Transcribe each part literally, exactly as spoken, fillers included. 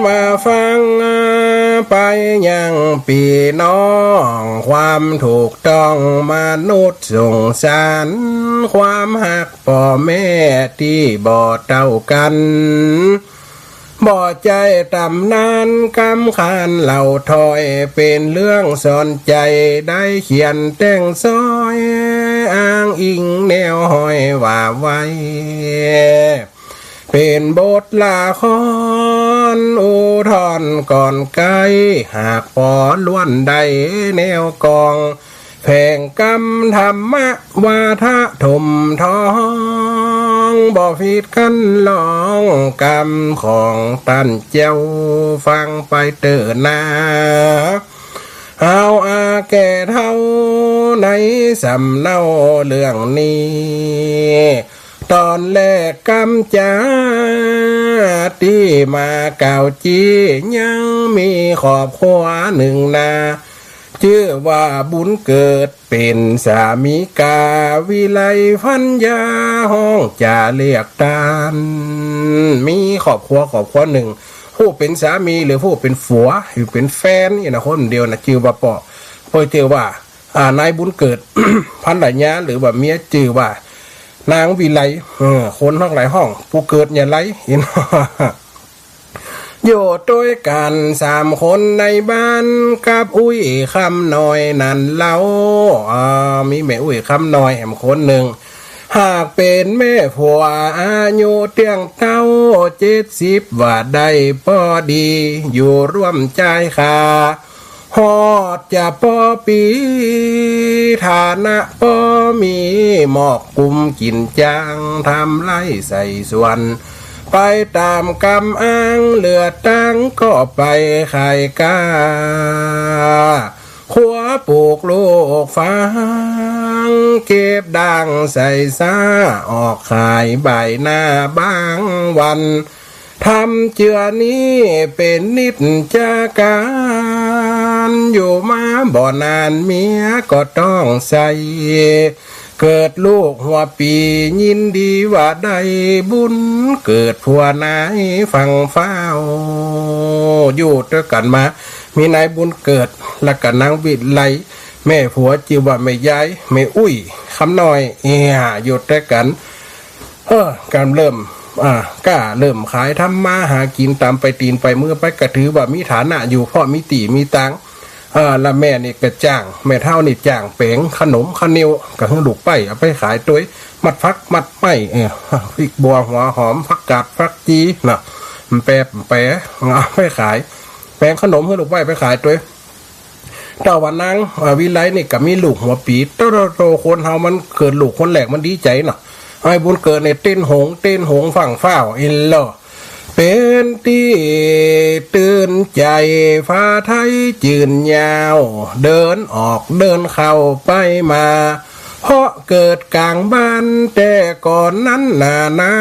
มาฟังไปยังปี้น้อง ความถูกต้องมนุษย์สงสาร ความฮักป้อแม่ตี้บ่เต้ากั๋น บ่ใจ้ต๋ำนานกำขานเล่าถ้อย เป๋นเรื่องสอนใจ๋ ได้เขียนแต่งซ้อย อ้างอิงแนวฮ้อยว่าไว้ เป๋นบทละคร อู้ท่อนก่อนไกล หากป้อล้วนได้แนวกอง แผงกำธรรมะวาทะถมท้อง บ่ผิดคันลองกำของต้านเจ้า ฟังไปเต๊อะนา เอาอาแก่เฒ่าในสำเนาเรื่องนี้ ต๋อนแรกกำจาตี้มากล่าวจี้ ยังมีครอบครัวนึ่งนา จื้อว่าบุญเกิด เป๋นสามีก๋าวิไลภรรยา ฮ้องจ๋าเรียกต้าน มีครอบครัวครอบครัวนึ่ง ผู้เป๋นสามีหรือผู้เป๋นผัวหรือเป๋นแฟนนี่นะ คนเดียวนะ จื้อว่าป้อ เปิ้นจื้อว่า อ่า นายบุญเกิด ภรรยาหรือว่าเมียจื้อว่านางวิไล เออ คนฮ้องหลายฮ้อง ผู้เกิดเนี่ยไล เห็น อยู่ตวยกั๋นสามคนในบ้าน กับอุ๊ยคำน้อยนั้นเล่า อ่า มีแม่อุ๊ยคำน้อยแหมคนนึ่ง หากเป๋นแม่ผัวอายุเตี้ยงเต๊า เจ็ดสิบว่าได้ป้อดี อยู่ร่วมจายข้า ฮอดจะป้อปี้ ฐานะป้อมี หมอกกุมกิ๋นจ้าง ทำไร่ใส่สวน ไปต๋ามกำอ้าง เหลือตังค์ก็ไปขายก๊า ครัวปลูกลูกฟาง เก็บด่างใส่ซ้า ออกขายบ่ายหน้าบางวัน ทำเจื้อนี้เป๋นนิจก๋าน อยู่มาบ่นานเมียก็ต้องใส่ เกิดลูกหัวปี๋ ยินดีว่าได้บุญเกิด ผัวนายฟั่งฟ้าว อยู่ตวยกั๋นมา มีนายบุญเกิด แล้วก็นางวิไล แม่ผัวจื้อว่าแม่ยาย แม่อุ๊ยคำน้อย เอี้ย อยู่ตวยกั๋น เออ ก็เริ่ม อ่า ก็เริ่มขาย ทำมาหากิ๋นต๋ามไปตี๋นไปมือไป ก็ถือว่ามีฐานะอยู่ เพราะมีตี้มีตาง เออ ละแม่นี่ก็จ้าง แม่เฒ่านี่จ้างแป๋งขนมข้าวเหนียว ก็หื้อลูกใป๊เอาไปขายตวย มัดผักมัดไม้ เออ พริกบัวหัวหอม ผักกาดผักจี๋เนาะ แป๋ แป๋เอาไปขาย แป๋งขนมหื้อลูกใป๊ไปขายตวย แต่ว่านาง อ่า วิไลนี่ก็มีลูกหัวปี๋ โต โต โต คนเฮามันเกิดลูกคนแรกมันดีใจ๋เนาะ ไอ้บุญเกิดเนี่ยเต้นโหง เต้นโหงฟั่งฟ้าวอินเลอ เป๋นตี้ตื่นใจ๋ ฟ้าไทยจื้นยาว เดินออกเดินเข้าไปมา เพราะเกิดก๋างบ้านแต่ก่อนนั้นนานา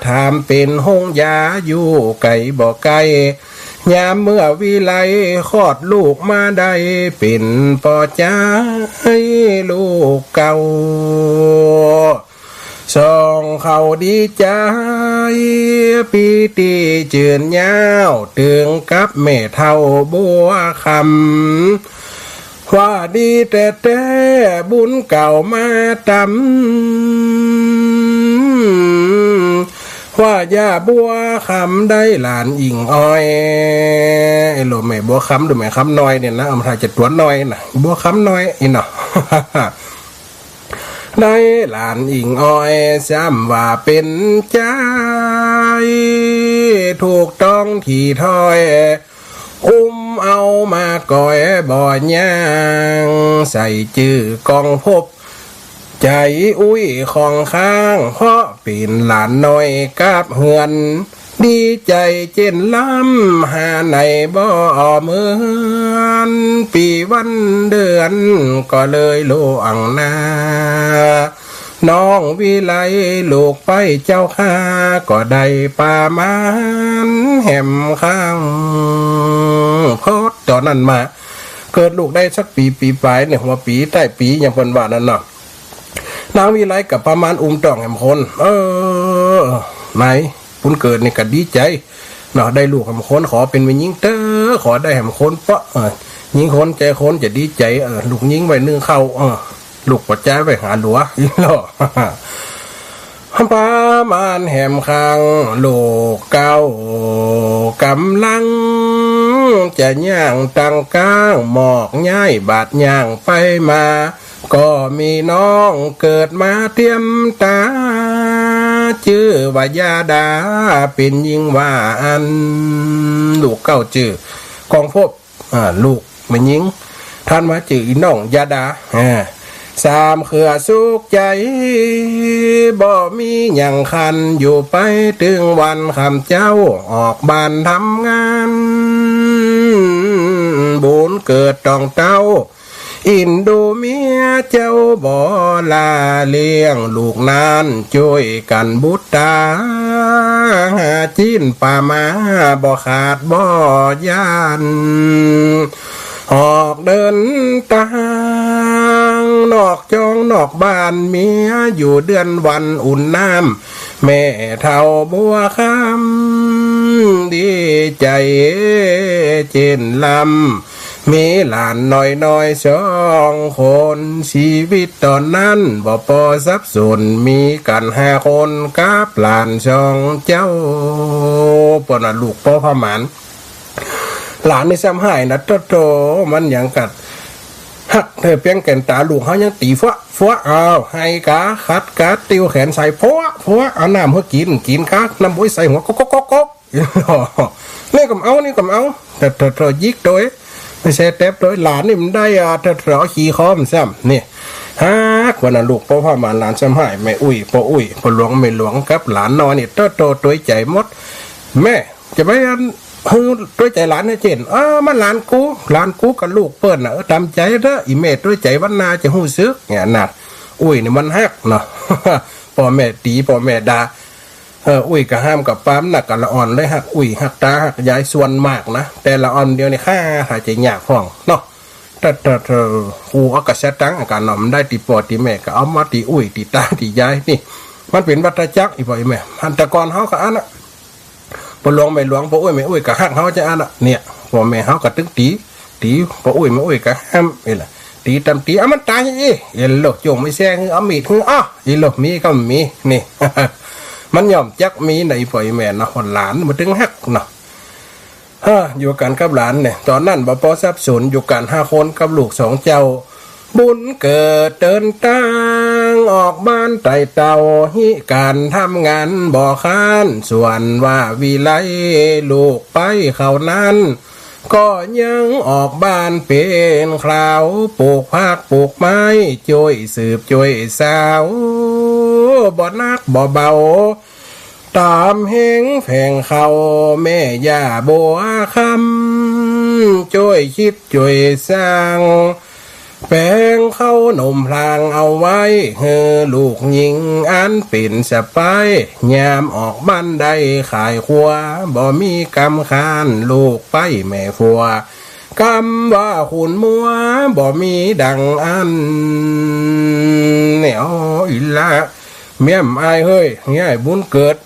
ถามเป๋นโฮงยาอยู่ไก๋บ่ไก๋ ยามเมื่อวิไลคลอดลูกมาได้ เป๋นป้อจายลูกเก่า สองเขาดีใจ๋ ปีติจื้นยาว ตึงกับแม่เฒ่าบัวคำ ว่าดีแต๊ๆ บุญเก่ามาตำ ว่าย่าบัวคำได้หลานอิ๋งอ้อย ไอ้โหลแม่บัวคำหรือแม่คำน้อยเนี่ยนะ เอามาถ่ายจะตั๋วน้อยนะ บัวคำน้อยอิเนาะ ได้หลานอิ๋งอ้อย ซ้ำว่าเป๋นจาย ถูกต้องถี่ถ้อย อุ้มเอามาก่อยบ่ย่าง ใส่จื้อกองพบ ใจ๋อุ๊ยของข้าง เพราะเป๋นหลานน้อยกาบเฮือน ดีใจ๋เจ้นล้ำ หาไหนบ่เหมือน ปี๋วันเดือนก็เลยล่วงหน้า น้องวิไลลูกใป๊เจ้าข้า ก็ได้ประมาณแหมข้าง พอต๋อนนั้นมา เกิดลูกได้สักปี๋ ปี๋ป๋ายเนี่ย หัวปี๋ ใต้ปี๋ อย่างเปิ้นว่านั้นเนาะ นางวิไลก็ประมาณอุ้มต๊องแหมคน เออ นายบุญเกิดนี่ก็ดีใจ๋ เนาะ ได้ลูกแหมคน ขอเป๋นแม่ญิงเต๊อะ ขอได้แหมคนเปาะ เออ ญิงคนใจ๋คนจะดีใจ๋ เออ ลูกญิงไว้นึ่งข้าว เออ ลูกป้อจายไว้หาหลัว อี้ลอ ประมาณแหมครั้ง ลูกเก๊ากำลังจะย่างตังก้าง หมอกย้ายบาดย่างไปมา ก็มีน้องเกิดมาเตียมต๋า จื้อว่ายาดา เป๋นญิงว่าอั้น ลูกเก๊าจื้อกองพบ อ่า ลูกแม่ญิง ต้านว่าจื้ออี่น้องยาดา อ่า สามเขือสุขใจ๋ บ่มีหยังคัน อยู่ไปเถิงวันค่ำเจ๊า ออกบ้านทำงาน บุญเกิดตองเต้า อินดูเมียเจ้าบ่ลา เลี้ยงลูกนั้นจ้วยกั๋นบุตรต๋า หาจิ๊นป๋าหมาบ่ขาดบ่ยั้น ออกเดินตางนอกจองนอกบ้าน เมียอยู่เดือนวันอุ่นน้ำ แม่เฒ่าบัวคำดีใจ๋เจ้นลำ มีหลานน้อยๆ สองคน ชีวิตต๋อนนั้นบ่ปอสับสน มีกั๋นห้าคนกับหลานสองเจ้า เปิ้นว่าลูกป้อผ้าหมาน หลานนี่ซ้ำฮ้ายนะ โต้ โต้ มันหยังกั๋น ฮักเถิงเปียงแก่นต๋า ลูกเฮายังตี๋ฟัวฟัว อ้าว ไห้กา ขัดกา ติ้วแขนใส่ ฟัวฟัว เอาน้ำหื้อกิ๋น กิ๋นกา น้ำบ๊วยใส่หัว ก๊อกก๊อกก๊อกก๊อก นี่ก็บ่เอา นี่ก็บ่เอา โต้ โต้ โต้ หยิกโตย ไม่ใช่แต๊บโตย หลานนี่มันได้ อ่า โต้ โต้ เอาขี่คอมันซ้ำ นี่ ฮักวันนั้นลูกป้อผ้าหมาน หลานซ้ำฮ้าย แม่อุ๊ย ป้ออุ๊ย ป้อหลวง แม่หลวง กับหลานน้อยนี่ โต้ โต้ ตวยใจ๋หมด แม่ จะไปอัน หื้อตวยใจ๋หลานเนี่ยเจ้น เออ มันหลานกู หลานกูกับลูกเปิ้นน่ะ เออ ต๋ามใจ๋เต๊อะ อี่แม่ตวยใจ๋วันนาจะฮู้สึก เนี่ยนะ อุ๊ยนี่มันฮักเนาะ ป้อแม่ตี๋ ป้อแม่ด่า เออ อุ๊ยก็ห้ามก็ปรามนัก ก็ละอ่อนเลย ฮักอุ๊ย ฮักต๋า ฮักยาย ส่วนมากนะ แต่ละอ่อนเดียวนี่ ฮ่า หาใจ๋ยากพ่องเนาะ แต่ แต่ แต่ กูเอากะสตังค์อันกั๋นเนาะ มันได้ตี๋ป้อตี๋แม่ ก็เอามาตี๋อุ๊ย ตี๋ต๋า ตี๋ยาย นี่ มันเป๋นวัฏจักร อี่ป้ออี่แม่ อันแต่ก่อนเฮาก็อันน่ะ ป้อหลวง แม่หลวง ป้ออุ๊ย แม่อุ๊ย ก็ฮักเฮาจะอันน่ะ เนี่ย ป้อแม่เฮาก็ตึงตี๋ ตี๋ ป้ออุ๊ย แม่อุ๊ย ก็ห้าม เอ้ยล่ะ ตี๋ต๋ามตี๋ เอามันต๋าย เอ้ย เอ้ยโล จ้วงไม้แซง เอามีด เอา เอ้ยโล มีก็มี นี่ มันย่อมจักมีในป้ออี่แม่เนาะ หลานมันตึงฮักเนาะ เฮ้อ อยู่กั๋นกับหลานเนี่ย ต๋อนนั้นบ่ปอสับสน อยู่กั๋นห้าคนกับลูกสองเจ้า บุญเกิดเดินตาง ออกบ้านไต่เต้า ฮิก๋านทำงานบ่ค้าน ส่วนว่าวิไลลูกไปเขานั้น ก็ยังออกบ้านเป๋นคราว ปลูกผักปลูกไม้ จ้วยสืบจ้วยสาว บ่หนักบ่เบา ต๋ามแฮงแผงข้าว แม่ย่าบัวคำ จ้วยคิดจ้วยสร้าง แผงข้าวหนมพลางเอาไว้ หื้อลูกญิงอันเป๋นสะใภ้ ยามออกบ้านได้ขายครัว บ่มีกำค้าน ลูกไปแม่ฟัว กำว่าขุนมัว บ่มีดังอั้น เนี่ย โอ้ อี่ละ เมี้ยมอายเฮ้ย เมี้ยบุญเกิด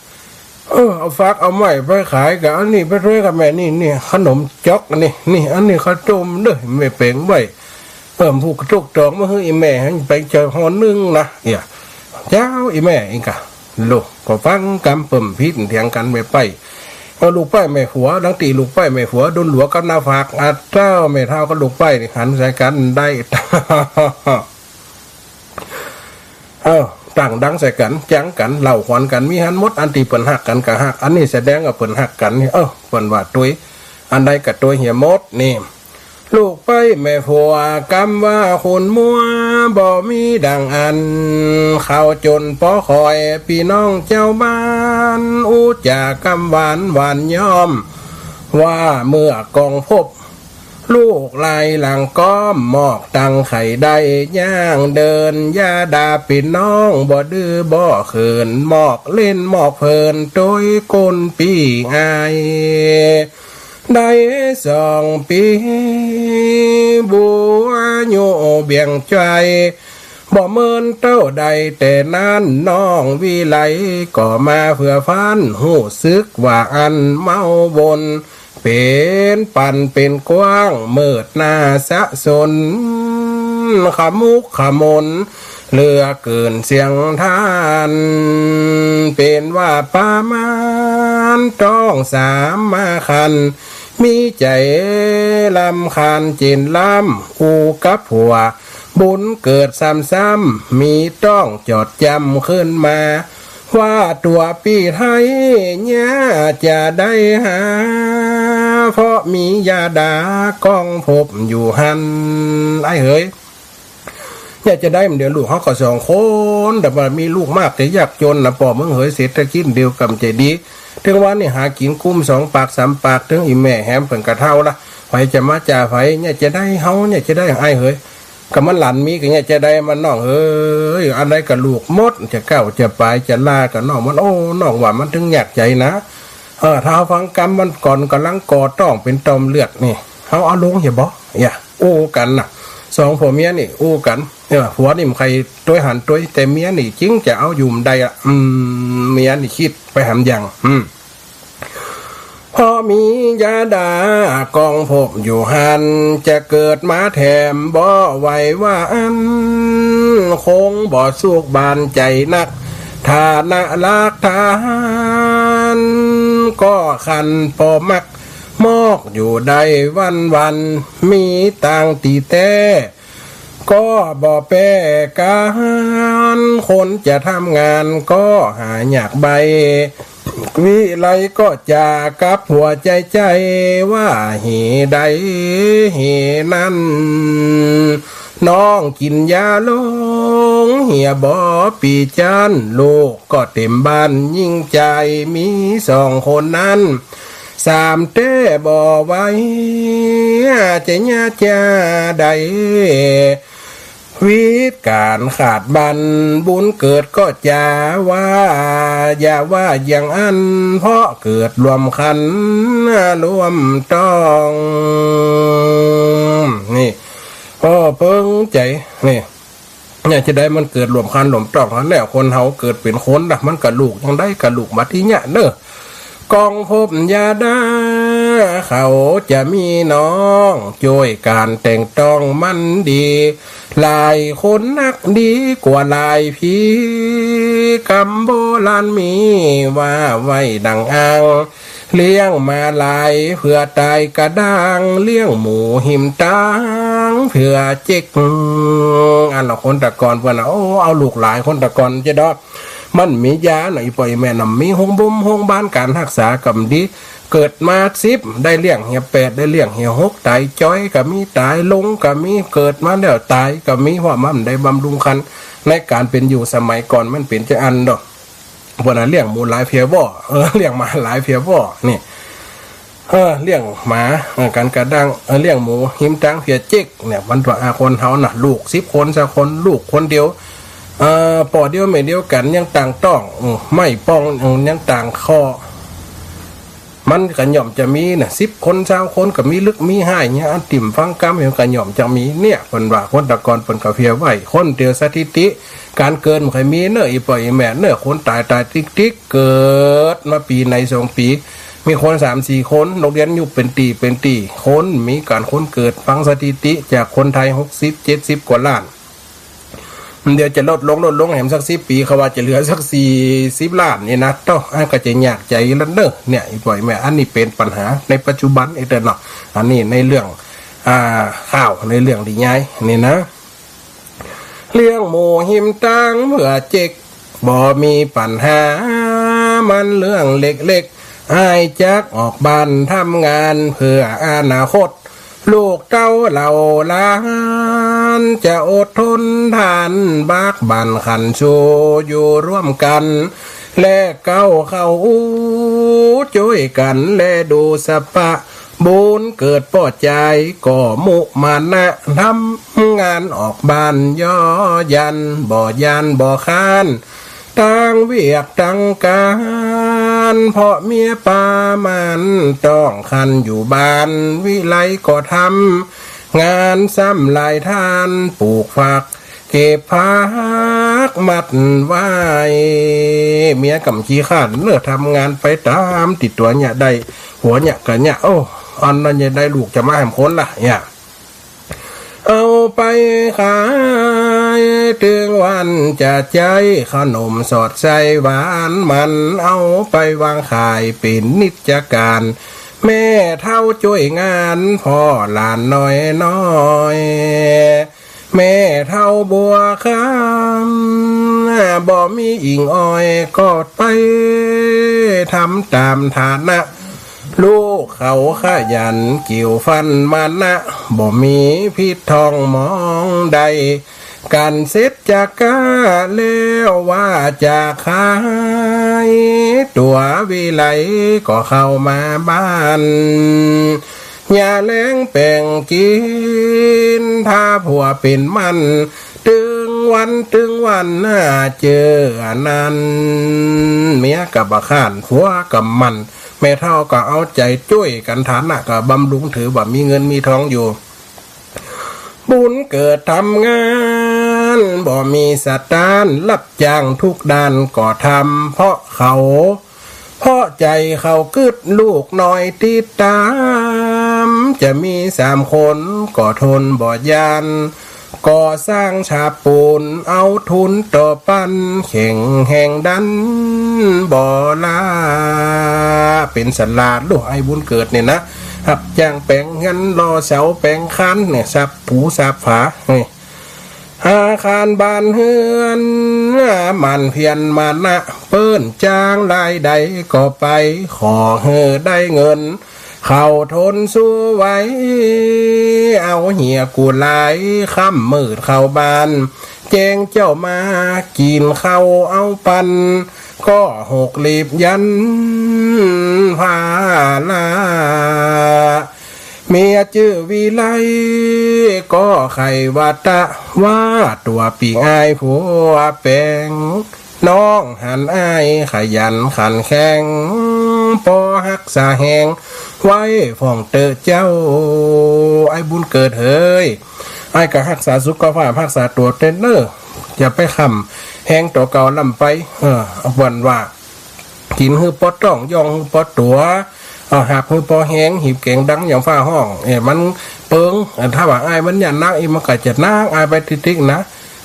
เออ เอาฟักเอาไม้ไปขาย ก็อันนี้ไปตวยกับแม่ นี่ นี่ ขนมจ๊อก นี่ นี่ อันนี้ข้าวต้มเด้อ แม่เป๋งไว้ เปิ้มผู้กระตุกตองมาหื้ออี่แม่ หื้อไปเจอห่อนึ่งนะ เนี่ย เจ้า อี่แม่เองกะ ลูกก็ฟังกำเปิ้มผิดเถียงกั๋นไปไป เออ ลูกไปแม่ฟัว ดังตี้ลูกไปแม่ฟัว ดุลหลัวกับหน้าฝาก อ่ะ เจ้า แม่เฒ่ากับลูกไปนี่หันใส่กั๋นได้ เออ ตั้งดังใส่กั๋น จังกั๋น เล่าขวัญกั๋น มีหั้นหมด อันตี้เปิ้นฮักกั๋นก็ฮัก อันนี้แสดงว่าเปิ้นฮักกั๋นนี่ เออ เปิ้นว่าตวย อันใดก็ตวยเหียหมดนี่ ลูกไปแม่ฟัว กำว่าขุนมัว บ่มีดังอั้น ข้าวจนปอคอย ปี้น้องเจ้าบ้าน อู้จ๋ากำหวานหวานย้อม ว่าเมื่อกองพบ ลูกไล่หลังก้อม หมอกตังไข่ได้ ย่างเดิน ย่าดาปี้น้อง บ่ดื้อบ่เขิน หมอกเล่นหมอกเพลิน ตวยกุนปี้อาย ได้สองปี๋ บัวโยเบี่ยงใจ บ่เมินเต้าใดแต่นั้น น้องวิไลก็มาเฟื่อฟัน ฮู้สึกว่าอันเมาวน เป๋นปั่นเป๋นกว้าง เมิดหน้าสะสน ขมุกขมนเหลือเกินเสียงท่าน เป๋นว่าประมาณต้องสามมาคัน มีใจ๋รำคาญเจนล้ำ อู้กับผัวบุญเกิดซ้ำๆ มีต้องจดจำขึ้นมา ว่าตั๋วปี้ไทยเนี่ยจะได้หา เพราะมียาดาก้องพบอยู่หั้น ไอ้เหย เนี่ยจะได้มันเดี๋ยวลูกเฮาก็สองคน แต่ว่ามีลูกมากแต่ยากจนนะ ป้อเมืองเหย เศรษฐกิจเดียวก่ำจะดี เถิงวันนี้หากิ๋นกุ้มสองปากสามปาก เถิงอี่แม่แหมเปิ้นก็เฒ่าละ ใผจะมาจ่าใผ เนี่ยจะได้เฮา เนี่ยจะได้ไอ้เหย ก็มันหลันมีก็เนี่ยจะได้มันน้องเอ๋ย อันใดก็ลูกหมด จะเก๊าจะป๋ายจะลาก็น้องมัน โอ้ น้องว่ามันเถิงยากใจ๋นะ เออ ถ้าเฮาฟังกำมันก่อน ก่ำลังก่อต้องเป๋นต่อมเลือดนี่ เฮาเอาลงเหียบ่ อย่า อู้กั๋นน่ะ สองผัวเมียนี่อู้กั๋น เออ ผัวนี่บ่ใค่ตวยหันตวย แต่เมียนี่จึงจะเอาอยู่บ่ได้อะ อืม เมียนี่กึ๊ดไปหำยัง อืม เพราะมียาดาก้องพบอยู่หั้น จะเกิดมาแถมบ่ไหวว่าอั้น คงบ่สุขบานใจ๋นัก ฐานะหลากฐาน ก็คันปอมัก มอกอยู่ได้วันๆ มีตางตี้แต๊ ก็บ่แป๊กั๋น คนจะทำงานก็หายากใบ้ วิไลก็จะกับหัวใจ๋ใจ๋ ว่าเหตุใดเหตุนั้น น้องกิ๋นยาลงเหียบ่ปี้จั้น ลูกก็เต๋มบ้านยิ่งใจ๋ มีสองคนนั้น สามแต๊บ่ไหว จะยาจะได้ วิตก๋านขาดบัน บุญเกิดก็จะว่า อย่าว่าอย่างอั้น เพราะเกิดร่วมคันร่วมต้อง นี่ อ้อ เปิงใจ๋ นี่ เนี่ยจะได้มันเกิดร่วมคันร่วมต้องหั้นแหละ คนเฮาเกิดเป๋นคนนะ มันก็ลูกจังใดก็ลูกมาตี้เนี่ยเนาะ ก้องพบยาดา เขาจะมีน้อง จ้วยก๋านแต่งต้องมันดี หลายคนนักดีกว่าหลายผี กำโบราณมีว่าไว้ดังอ้าง เลี้ยงหมาหลายเผื่อต๋ายกะด้าง เลี้ยงหมูหิมตางเผื่อเจ๊ก อันละคนตะก่อนเปิ้นน่ะ โอ้ เอาลูกหลาย คนตะก่อนจะดอก มันมียาหน่อย อี่ป้ออี่แม่น่ะ มีโฮงบุมโฮงบาล ก๋านฮักษาก็บ่ดี เกิดมาสิบ ได้เลี้ยงเหียแปด ได้เลี้ยงเหียหก ต๋ายจ้อยก็มี ต๋ายลงก็มี เกิดมาแล้วต๋ายก็มี เพราะมันบ่ได้บำรุงคัน ในก๋านเป๋นอยู่สมัยก่อนมันเป๋นจาอั้นดอก เปิ้นน่ะเลี้ยงหมูหลายเผื่อว่อ เออ เลี้ยงหมาหลายเผื่อว่อ นี่ เออ เลี้ยงหมา เออ ก๋านกะด้าง เออ เลี้ยงหมูหิมตางเผื่อเจ๊ก เนี่ย มันว่า อ่า คนเฮาน่ะ ลูกสิบคนซะคน ลูกคนเดียว เอ่อ ป้อเดียวแม่เดียวกั๋น ยังต่างต้อง อืม ไม่ป้อง อืม ยังต่างคอ มันก็ย่อมจะมีน่ะ สิบคนซาวคนก็มี ลึกมีฮ้ายเนี่ย อันติ่มฟังกำมันก็ย่อมจะมี เนี่ย เปิ้นว่าคนตะก่อนเปิ้นก็เผื่อไว้ คนเดียว สถิติก๋านเกิดบ่ใค่มีเนาะ อี่ป้ออี่แม่เนาะ คนต๋ายต๋ายติ๊กๆ เกิดมาปี๋ไหนสองปี๋ มีคนสามสี่คน โฮงเฮียนยุบเป๋นตี้เป๋นตี้ คนมีก๋านคนเกิด ฟังสถิติจากคนไทยหกสิบเจ็ดสิบกว่าล้าน เดี๋ยวจะลดลง ลดลงแหมสักสิบปี๋ เขาว่าจะเหลือสักสี่สิบล้านนี่นะ โต้ อันก็จะยากใจ๋แล้วเนาะ เนี่ย อี่ป้ออี่แม่ อันนี้เป๋นปัญหาในปัจจุบันไอ้เต้าเนาะ อันนี้ในเรื่อง อ่า ข่าว ในเรื่องดียายนี่นะ เลี้ยงหมูหิมตางเผื่อเจ๊ก บ่มีปัญหา มันเรื่องเล็กๆ อ้ายจักออกบ้านทำงานเผื่ออนาคต ลูกเต้าเหล่าหลาน จะอดทนทานบากบั่นขันสู้อยู่ร่วมกั๋น และเก๊าเข้าอู้จ้วยกั๋น และดูสะปะ บุญเกิดป้อจายก็มุมานะ ทำงานออกบ้านย่อหยัน บ่ย้านบ่คร้าน ตางเวียกตางก๋าน เพราะเมียปาหมั้นต้องคันอยู่บ้าน วิไลก็ทำงานซ้ำหลายท่าน ปลูกฝัก เก็บผักมัดไว้ เมียก็บ่ขี้คร้านเน่อ ทำงานไปต๋ามตี้ตั๋วเยียะได้ หัวเยียะก็เยียะ โอ้ อันนั้นเยียะได้ ลูกจะมาแหมคนละเยียะ เอาไปขาย ตึงวันจะใจ๊ ขนมสอดไส้หวานมัน เอาไปวางขายเป๋นนิจการ แม่เฒ่าจ้วยงาน พ่อหลานน้อยๆ แม่เฒ่าบัวคำ บ่มีอิงอ่อย ก็ไปทำต๋ามฐานะ ลูกเขาขยัน เกี่ยวฟันมานะ บ่มีผิดท่องมองใด กั๋นเสร็จจากก้าแล้ว ว่าจะขายตั๋ววิไล ก็เข้ามาบ้าน อย่าแลงแป๋งกิ๋น ถ้าผัวเป๋นมัน ตึงวันตึงวันหน้าเจออันนั้น เมียก็บ่คร้าน ผัวก็มัน แม่เฒ่าก็เอาใจ๋จ้วยกั๋น ฐานะก็บำรุง ถือว่ามีเงินมีทองอยู่ บุญเกิดทำงาน บ่มีสตางค์ รับจ้างทุกด้านก็ทำ เพราะเขา เพราะใจ๋เขากึ๊ดลูกน้อยติดต๋าม จะมีสามคนก็ทนบ่ยาน ก่อสร้างฉาบปูน เอาทุนต่อปัน แข็งแฮงดันบ่ล้า เป๋นสลาดลูก ไอ้บุญเกิดเนี่ยนะ ฮับจ้างแป๋งเฮือน หล่อเสาแป๋งคานเนี่ย สับปูสับฝาเนี่ย อาคารบ้านเฮือน หมั่นเพียรมานะ เปิ้นจ้างรายได้ก็ไป ขอหื้อได้เงิน เขาทนสู้ไหว เอาเหียกู้หลาย ค่ำมืดเข้าบ้าน แจ้งเจ้ามากิ๋นข้าวเอาปัน ก็หกลีบยันภาระ เมียจื้อวิไล ก็ใค่ว่าตะ ว่าตั๋วปิ๊งอ้ายผัวแป๋ง น้องหันอ้ายขยันขันแข็ง ปอฮักษาแฮงไว้พ่องเต๊อะเจ้า ไอ้บุญเกิดเหย อ้ายก็ฮักษาสุขภาพ ฮักษาตั๋วเต๊อะเน่อ อย่าไปค่ำแฮงตั๋วเก่าล้ำไป เออ เปิ้นว่า กิ๋นหื้อปอต๊อง ย่องหื้อปอตั๋ว เอาหาบหื้อปอแฮง หีบแก๋งดังอย่างฟ้าฮ้อง เอ้ย มันเปิง ถ้าว่าอ้ายมันเยียะหนัก อีกมันก็จะหนักอ้ายไปติ๊กๆ นะ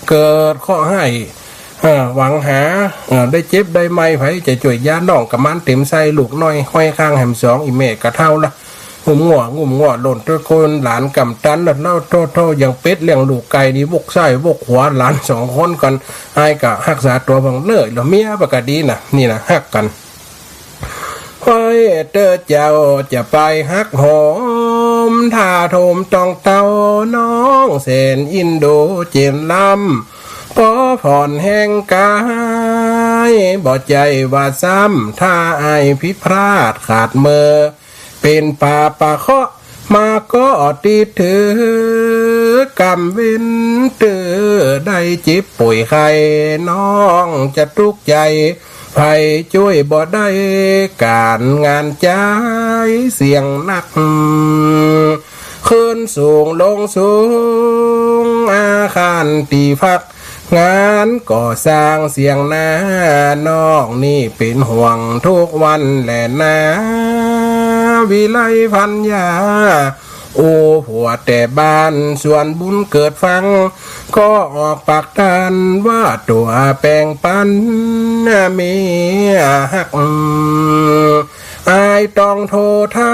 เกิดเคราะห์ร้าย เออ หวังหา เออ ได้เจ็บได้ไม้ ใผจะจ้วยยาน้อง กะมานเต๋มไส้ ลูกน้อยห้อยข้างแหมสอง อี่แม่ก็เฒ่าละ งุ่มงั่ว งุ่มงั่ว หล่นตวยโกน หลานกำตัน แล้วโถ่ๆ อย่างเป็ดเลี้ยงลูกไก่นี่ วกซ้ายวกขวา หลานสองคนกั๋น อ้ายก็ฮักษาตั๋วพ่องเน่อ แล้วเมียปะก็ดีนะ นี่นะ ฮักกั๋น ไว้เต๊อะเจ้าจะไปฮักหอม ถ้าโถมต้องเต้า น้องแสนอินดูเจนล้ำ ปอผ่อนแฮงกาย บ่ใจ้ว่าซ้ำ ถ้าอ้ายผิดพลาดขาดเมิน เป๋นปาปะเคราะห์มาก็ติดถือ กรรมเวรเต๊อะได้เจ็บป่วยไข้ น้องจะตุ๊กใจ๋ ใผจ้วยบ่ได้ ก๋านงานใจ๊เสี่ยงนัก ขึ้นสูงลงสูง อาคารตี้พัก งานก่อสร้างเสี่ยงนา น้องนี่เป๋นห่วงทุกวันแลนา วิไลภรรยา อู้ผัวแต่บ้าน ส่วนบุญเกิดฟัง ก็ออกปากต้าน ว่าตั๋วแป๋งปัน เมียฮัก อ้ายต้องโต้ถา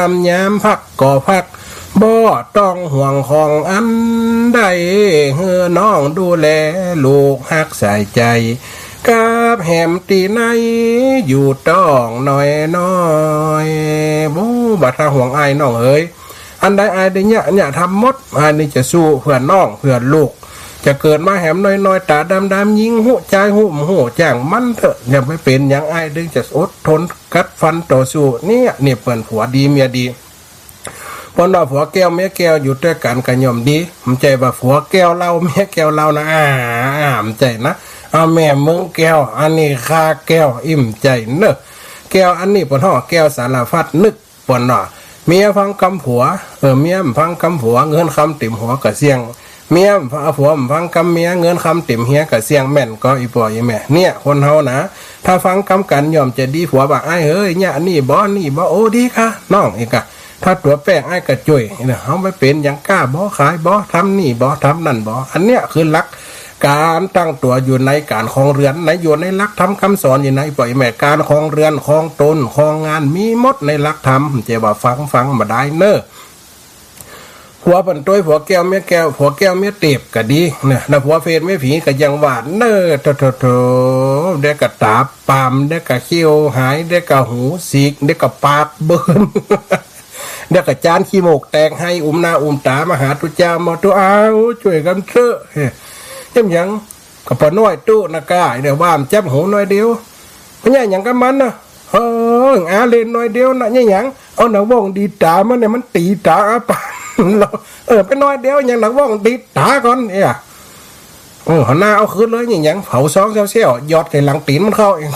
ม ยามพักก็พัก บ่ต้องห่วงของอันใด หื้อน้องดูแลลูกฮักใส่ใจ๋ กับแหมตี้ไหน อยู่ต้องน้อยๆ โอ้ บ่ต้องห่วงอ้ายน้องเอ๋ย อันใดอ้ายได้เยียะ เยียะทำหมด อ้ายนี่จะสู้เปื้อน้องเปื้อลูก จะเกิดมาแหมน้อยๆ ต๋าดำๆ ญิงฮู้จายฮู้บ่ฮู้ จ้างมันเต๊อะ อย่าไปเป๋นหยัง อ้ายเถิงจะอดทนกัดฟันต่อสู้ เนี่ย เนี่ยเปิ้นผัวดีเมียดี เปิ้นว่าผัวแก้วเมียแก้ว อยู่ตวยกั๋นก็ย่อมดี บ่ใจ้ว่าผัวแก้วเหล้าเมียแก้วเหล้านะ อ่า อ่า บ่ใจ้นะ เอาแม่มึงแก้ว อันนี้ข้าแก้ว อี้บ่ใจ้เน่อ แก้วอันนี้เปิ้นฮ้องแก้วสารพัดนึก เปิ้นว่า เมียฟังกำผัว เออ เมียบ่ฟังกำผัว เงินคำเต๋มหัวก็เสี้ยง เมียบ่ฟัง ผัวบ่ฟังกำเมีย เงินคำเต็มเหีย ก็เสี้ยงแม่นก่อ อี่ป้ออี่แม่ เนี่ย คนเฮานะ ถ้าฟังกำกั๋นย่อมจะดี ผัวบ่า อ้ายเอ๋ย เยียะนี่บ่ นี่บ่ โอ้ ดีก่า น้อง เอกะ ถ้าตั๋วแป้งอ้ายก็จ้วย เนี่ย เฮาบ่เป๋นหยัง ก้าบ่ ขายบ่ ทำนี่บ่ ทำนั่นบ่ อันเนี้ยคือหลักก๋านตั้งตั๋วอยู่ในก๋านครองเฮือน ใน อยู่ในหลักธรรมกำสอนอยู่ใน อี่ป้ออี่แม่ ก๋านครองเฮือน ครองตน ครองงาน มีหมดในหลักธรรม จะว่าฟัง ฟังบ่ได้เน่อ ผัวเปิ้นตวย ผัวแก้วเมียแก้ว ผัวแก้วเมียเตบก็ดี เนี่ย แล้วผัวเปรตเมียผีก็ยังว่าเน่อ โถ โถ โถ เดี๋ยวก็ต๋าปาม เดี๋ยวก็เขี้ยวหาย เดี๋ยวก็หูสีก เดี๋ยวก็ปากเบิ่น เดี๋ยวก็จานขี้มูกแตก ไห้อุ้มหน้าอุ้มต๋ามาหาตุ๊เจ้า มาตุ๊ อ้าว จ้วยกั๋นเต๊อะ เฮ้ย เยียะหยัง ก็ป้อน้อยตุ๊นะก้า เนี่ย ว่ามันจับหูน้อยเดียว ไปเยียะหยังกับมันนะ เออ อาเล่นน้อยเดียวนะ เยียะหยัง เอาหนังว่องดีดต๋ามันเนี่ย มันตี๋ต๋าอาปาน เออ ไปน้อยเดียวหยัง หนังว่องดีดต๋าก่อนเนี่ย เออ หันหน้าเอาคืนเลย เยียะหยัง เผาซองเซี่ยวๆ หยอดใส่หลังตี๋นมันเข้าเอง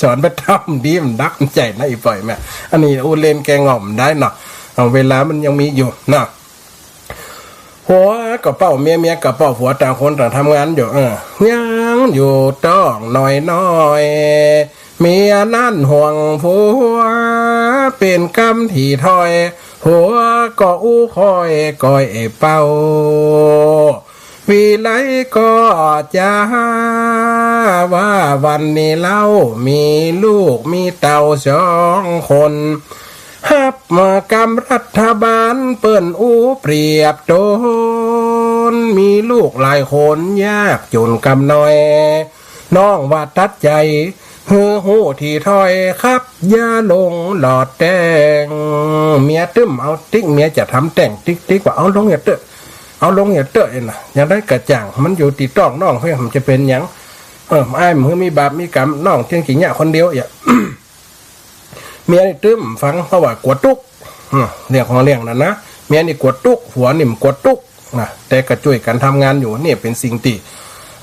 สอนไปทำดีมันดักมันใจ๋นะ อี่ป้ออี่แม่ อันนี้อู้เล่นแก้ง่อมได้เนาะ เอา เวลามันยังมีอยู่เนาะ ผัวก็เป้าเมีย เมียก็เป้าผัว ต่างคนต่างทำงานอยู่ เออ ยังอยู่ต้องน้อยๆ เมียนั้นห่วงผัว เป๋นกำตี้ถ้อย ผัวก็อู้ค่อย ก้อยไอ้เป้า วิไลก็จะว่า วันนี้เล่า มีลูกมีเต้าสองคน ฮับมากำรัฐบาล เปิ้นอู้เปรียบตน มีลูกหลายคน ยากจ๋นกำน้อย น้องว่าตัดใจ๋ หื้อฮู้ตี้ถ้อย ครับ อย่าลงหลอดแต๊ง เมียตึ้มเอาติ๊ก เมียจะทำแต๊งติ๊ก ติ๊กว่า เอาลงเหียเต๊อะ เอาลงเหียเต๊อะ เอ็นนะ อย่างใดก็จ่าง มันอยู่ตี้ต๊องน้องเฮ้ย มันจะเป๋นหยัง เออ อ้ายบ่หื้อมีบาปมีกรรม น้องเตี้ยงกี้เยียะคนเดียวเหีย เมียนี่ตึ้มฟัง เพราะว่ากั๋วตุ๊ก อืม เรื่องของเรื่องนั้นนะ เมียนี่กั๋วตุ๊ก ผัวนี่บ่กั๋วตุ๊กนะ แต่ก็จ้วยกั๋นทำงานอยู่ นี่เป๋นสิ่งตี้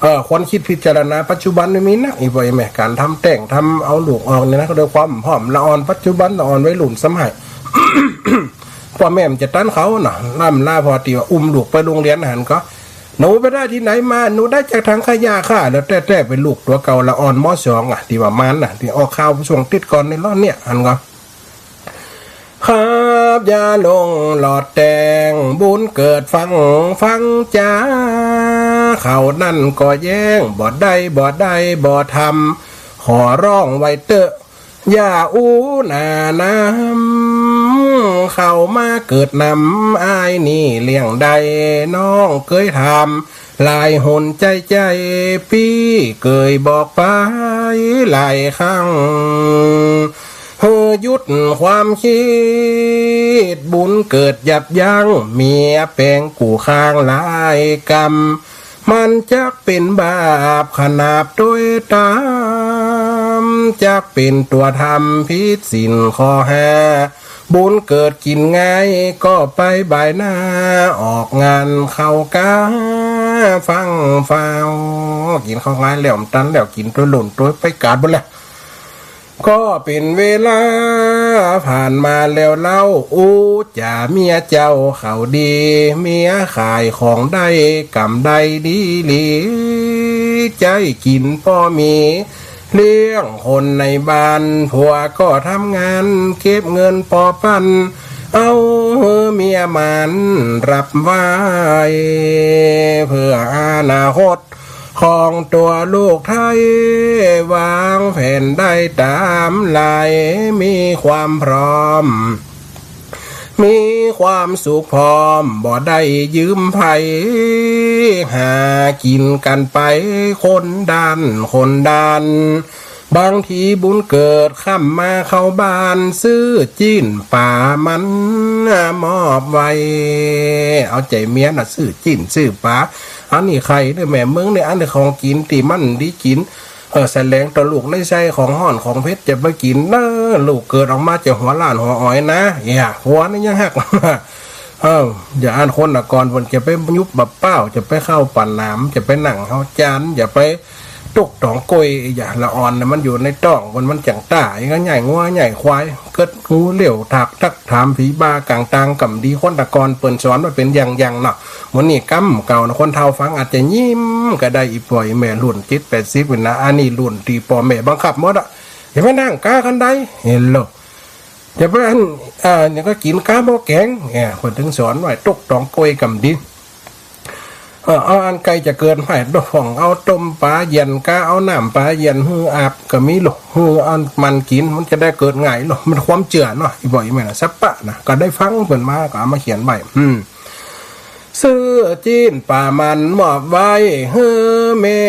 เอ่อ ควรคิดพิจารณา ปัจจุบันนี่มีนัก อี่ป้ออี่แม่ ก๋านทำแต๊ง ทำเอาลูกออกเนี่ยนะ ก็ด้วยความพร้อม ละอ่อนปัจจุบัน ละอ่อนวัยรุ่นสมัย ป้อแม่บ่จะตันเขาเนาะ ล้ำลา พอตี้ว่าอุ้มลูกไปโฮงเฮียนหันก็ หนูไปได้ที่ไหนมา หนูได้จากถังขยะค่ะ แล้วแต๊ๆ เป๋นลูกตั๋วเก่าละอ่อน ม.สอง อ่ะ ตี้ว่ามานน่ะ ตี้ออกข่าวช่วงติดก่อนในร้อนเนี่ย หันก็ ครับ อย่าลงหลอดแต๊ง บุญเกิดฟัง ฟังจ๋า เขานั้นก็แย้ง บ่ได้ บ่ได้ บ่ทำ ขอร้องไว้เต๊อะ อย่าอู้หน้านำ เขามาเกิดนำ อ้ายนี่เลี้ยงได้ น้องเกยถามหลายหน ใจ้ๆ ปี้เกยบอกไปหลายครั้ง หื้อหยุดความกึ๊ด บุญเกิดยับยั้ง เมียแป๋งกู้ข้างหลายกำ มันจักเป๋นบาปขนาดตวยต๋าม จักเป๋นตั๋วทำผิดศีลข้อห้า บุญเกิดกิ๋นง่าย ก็ไปบ่ายหน้า ออกงานเข้ากาฟั่งฟ้าว กิ๋นข้าวง่ายแล้วบ่ตันแล้ว กิ๋นตวยหล่นตวยไปกาดหมดแล้ว ก็เป๋นเวลาผ่านมาแล้วเล่า อู้จ๋าเมียเจ้าเขาดี เมียขายของได้ก๋ำได้ดีหลี ใจ๊กิ๋นป้อมี เลี้ยงคนในบ้าน ผัวก็ทำงานเก็บเงินป้อปัน เอาหื้อเมียมันรับไว้ เพื่ออนาคต ของตั๋วลูกไท้ วางแผนได้ต๋ามไหล มีความพร้อม มีความสุขพร้อม บ่ได้ยืมใผ หากิ๋นกั๋นไป คนด้านคนด้าน บางทีบุญเกิดค่ำมาเข้าบ้าน ซื้อจิ๊นป๋ามันมอบไว้ เอาใจ๋เมียน่ะ ซื้อจิ๊นซื้อป๋า อันนี้ไข่เน่อแม่เมืองเน่อ อันนี้ของกิ๋นตี้มันดีกิ๋น เออ แสลงต่อลูกในไส้ ของฮ้อนของเผ็ดจะไปกิ๋นเน่อ ลูกเกิดออกมาจะหัวล้านหัวอ๋อยนะ เหีย หัวนี่ยังหัก เออ อย่าอันคนละก่อน เปิ้นจะไปยุบบ่าเป้า จะไปเข้าป่าหนาม จะไปนั่งเฮาจาน อย่าไป ตุ๊กต๋องก้วย อย่าละอ่อนน่ะ มันอยู่ในต๊อง มัน มันจั้งต้า อันนี้ก็ใหญ่งัวใหญ่ควาย เกิดงูเหลี้ยวถากทักถามผีบ้า ก๋างตางก่ำดี คนตะก่อนเปิ้นสอนมาเป๋นอย่างๆ เนาะ มื้อนี้กำเก่านะ คนเฒ่าฟังอาจจะยิ้มก็ได้ อี่ป้ออี่แม่รุ่นเจ็ดแปดสิบนี่นะ อันนี้รุ่นตี้ป้อแม่บังคับหมดอะ อย่าไปนั่งก้าคันได หันโหล่ จะไปอัน อ่า เนี่ยก็กิ๋นก้าหม้อแก๋ง เนี่ย เปิ้นตึงสอนไว้ ตุ๊กต๋องก้วยก่ำดี เออ เอาอันใก้จะเกิดใหม่ ต้องเอาต้มป๋าเย็นก้า เอาน้ำป๋าเย็นหื้ออาบก็มีโหล่ หื้ออันมันกิ๋น มันจะได้เกิดง่ายโหล่ มันความเจื้อเนาะ อี่ป้ออี่แม่นะ สัปปะนะ ก็ได้ฟังเปิ้นมา ก็เอามาเขียนไว้ อืม ซื้อจิ๊นป๋ามันมอบไว้ หื้อแม่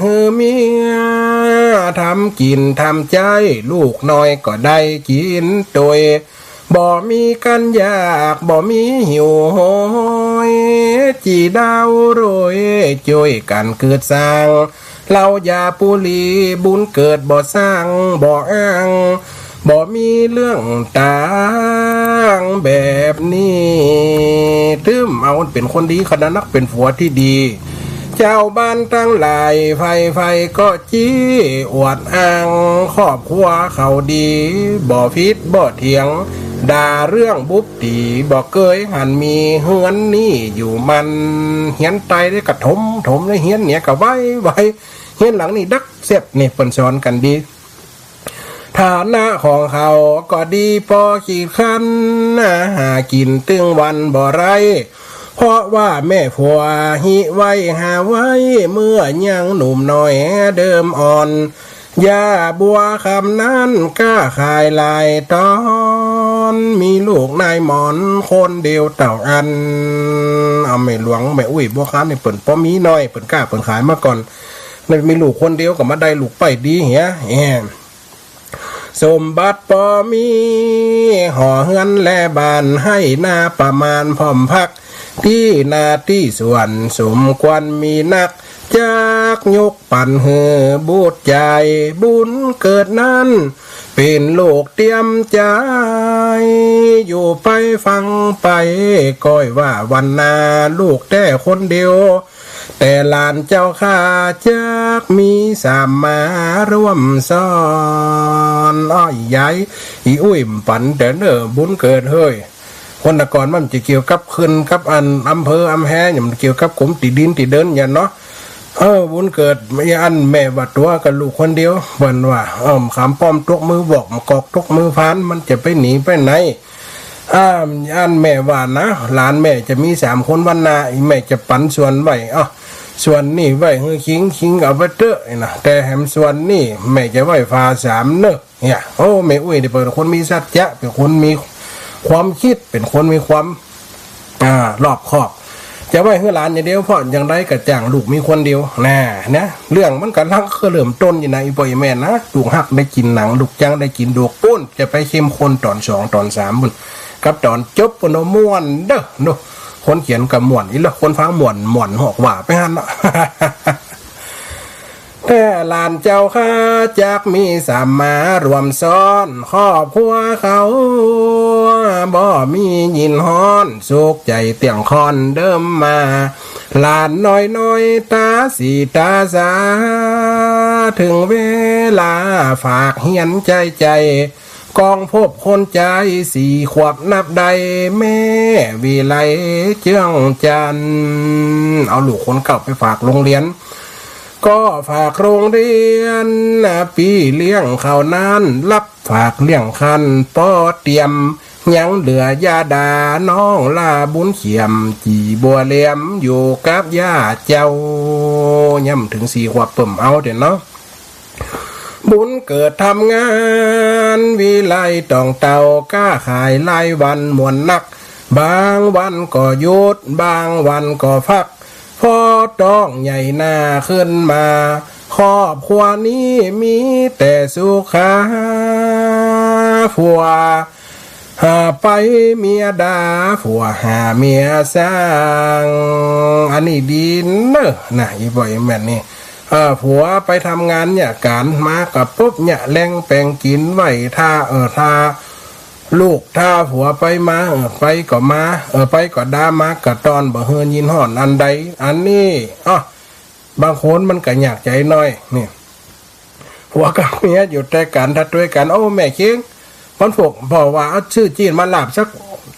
หื้อเมีย ทำกิ๋นทำใจ๊ ลูกน้อยก็ได้กิ๋นตวย บ่มีกั๋นอยาก บ่มีหิวโหย จีดาวโรย จ้วยกั๋นเกิดสร้าง เหล้ายาปุหรี่ บุญเกิดบ่สร้าง บ่อ้าง บ่มีเรื่องต่างแบบนี้ ตึ้มเอาเป๋นคนดีขนาดนัก เป๋นผัวตี้ดี เจ้าบ้านตังหลายใฝ่ๆ ก็ จี้อวดอ้าง ครอบครัวเขาดี บ่ผิดบ่เถียง ด่าเรื่องบุบตี๋ บ่เกยหันมี เฮือนนี้อยู่มัน เฮียนใต้ได้กะถม ถมได้เฮียนเหนือกะไว้ไว้ เฮียนหลังนี้ดักแซ่บ นี่เปิ้นสอนกั๋นดี ฐานะของเขาก็ดีปอขีดคั้น หากิ๋นตึงวันบ่ได้ เพราะว่าแม่ผัวฮิไว้หาไว้ เมื่อยังหนุ่มน้อยเดิมอ่อน หญ้าบัวคำนั้นกล้าขายหลายต๋อน มีลูกนายหมอนคนเดียวเต้าอั้น เอาแม่หลวงแม่อุ้ยบัวคำนี่เปิ้นปอมีน้อย เปิ้นกล้าเปิ้นขายมาก่อน มีลูกคนเดียวก็มาได้ลูกใป๊ดีเหีย แหม สมบัติปอมี หอเฮือนและบ้านไฮ่นาประมาณพร้อมพัก ตี้นาตี้สวนสมควรมีนัก จักยกปั๋นหื้อบุตรจาย บุญเกิดนั้นเป๋นลูกเตรียมใจ๋ อยู่ไปฟังไป ก้อยว่าวันนา ลูกแต๊คนเดียว แต่หลานเจ้าข้าจักมีสามมาร่วมซ้อน อ้อ อี่ยาย อี่อุ้ย บ่ปั๋นเต๊อะเน่อ บุญเกิดเฮ้ย คนตะก่อนมันจะเกี่ยวกับขึ้นกับอันอำเภออำแฮ เนี่ยมันเกี่ยวกับกรมตี้ดินตี้เดินเนี่ยเนาะ เออ บุญเกิด อันแม่ว่าตั๋วกับลูกคนเดียว เปิ้นว่า เออ ขามป้อมตกมือวอก มะกอกตกมือพราน มันจะไปหนีไปไหน อ่า อันแม่ว่านะ หลานแม่จะมีสามคนวันนา อี่แม่จะปั๋นส่วนไว้ อ้อ ส่วนนี้ไว้หื้อคิง คิงเอาไปเต๊อะนะ แต่แหมส่วนนี้แม่จะไว้ฝาสามเน่อ เนี่ย โอ้ แม่อุ้ยนี่เปิ้นคนมีสัจจะ เป๋นคนมีความคิด เป๋นคนมีความ อ่า รอบคอบ จะไว้หื้อหลานอย่างเดียว เพราะอย่างใดก็จ้างลูกมีคนเดียว น่ะ นะ เรื่องมันก๋ำลังคือเริ่มต้นอยู่นะ อี่ป้ออี่แม่นะ ลูกฮักได้กิ๋นหนัง ลูกจังได้กิ๋นดวกปู้น จะไปเข้มข้นต๋อนสองต๋อนสามปู้น กับต๋อนจบปู้นเนาะ ม่วนเด้อเนาะ คนเขียนก็ม่วน อี่ละคนฟังม่วน ม่วนหอกว่าไปหั้นเนาะ แต่หลานเจ้าข้าจักมีสามมาร่วมซ้อน ครอบครัวเขาบ่มียินฮ้อน สุขใจ๋เตี้ยงค่อนเดิมมา หลานน้อยๆ ต๋าสีต๋าสา เถิงเวลาฝากเฮียนใจ๊ใจ๋ กองพบคนใจ๋สี่ขวบนับได้ แม่วิไลเจื้องจันทน์ เอาลูกคนเก่าไปฝากโฮงเฮียน ก็ฝากโฮงเฮียน ปี้เลี้ยงเขานั้น ฮับฝากเลี้ยงคันป้อเตียม ยังเหลือยาดาน้องลาบุญเขียม จี่บัวเหลียมอยู่กับย่าเจ้า ย่ำเถิงสี่ขวบเปิ้นเอาเต๊อะเนาะ บุญเกิดทำงานวิไลต้องเต้า ก๊าขายรายวันม่วนนัก บางวันก็หยุด บางวันก็พัก พอต๊องใหญ่หน้าขึ้นมา ครอบครัวนี้มีแต่สุขา ผัวหาไปเมียด่า ผัวหาเมียสร้าง อันนี้ดีเน่อนะ อี่ป้ออี่แม่นี่ เออ ผัวไปทำงานเนี่ยก๋าน มาก็ปุ๊บเนี่ย แลงแป๋งกิ๋นไว้ถ่า เออ ถ่าลูก ถ่าผัวไปมา เออ ไปก็มา เออ ไปก็ด่า มาก็ต้อน บ่หื้อยินฮ้อนอันใด อันนี้ อ้อ บางคนมันก็ยากใจ๋หน้อย นี่ ผัวกับเมียอยู่ตวยกั๋น ถ้าตวยกั๋น โอ้ แม่เชง วันพูก พ่อว่าเอาซื้อจีนมาลาบสัก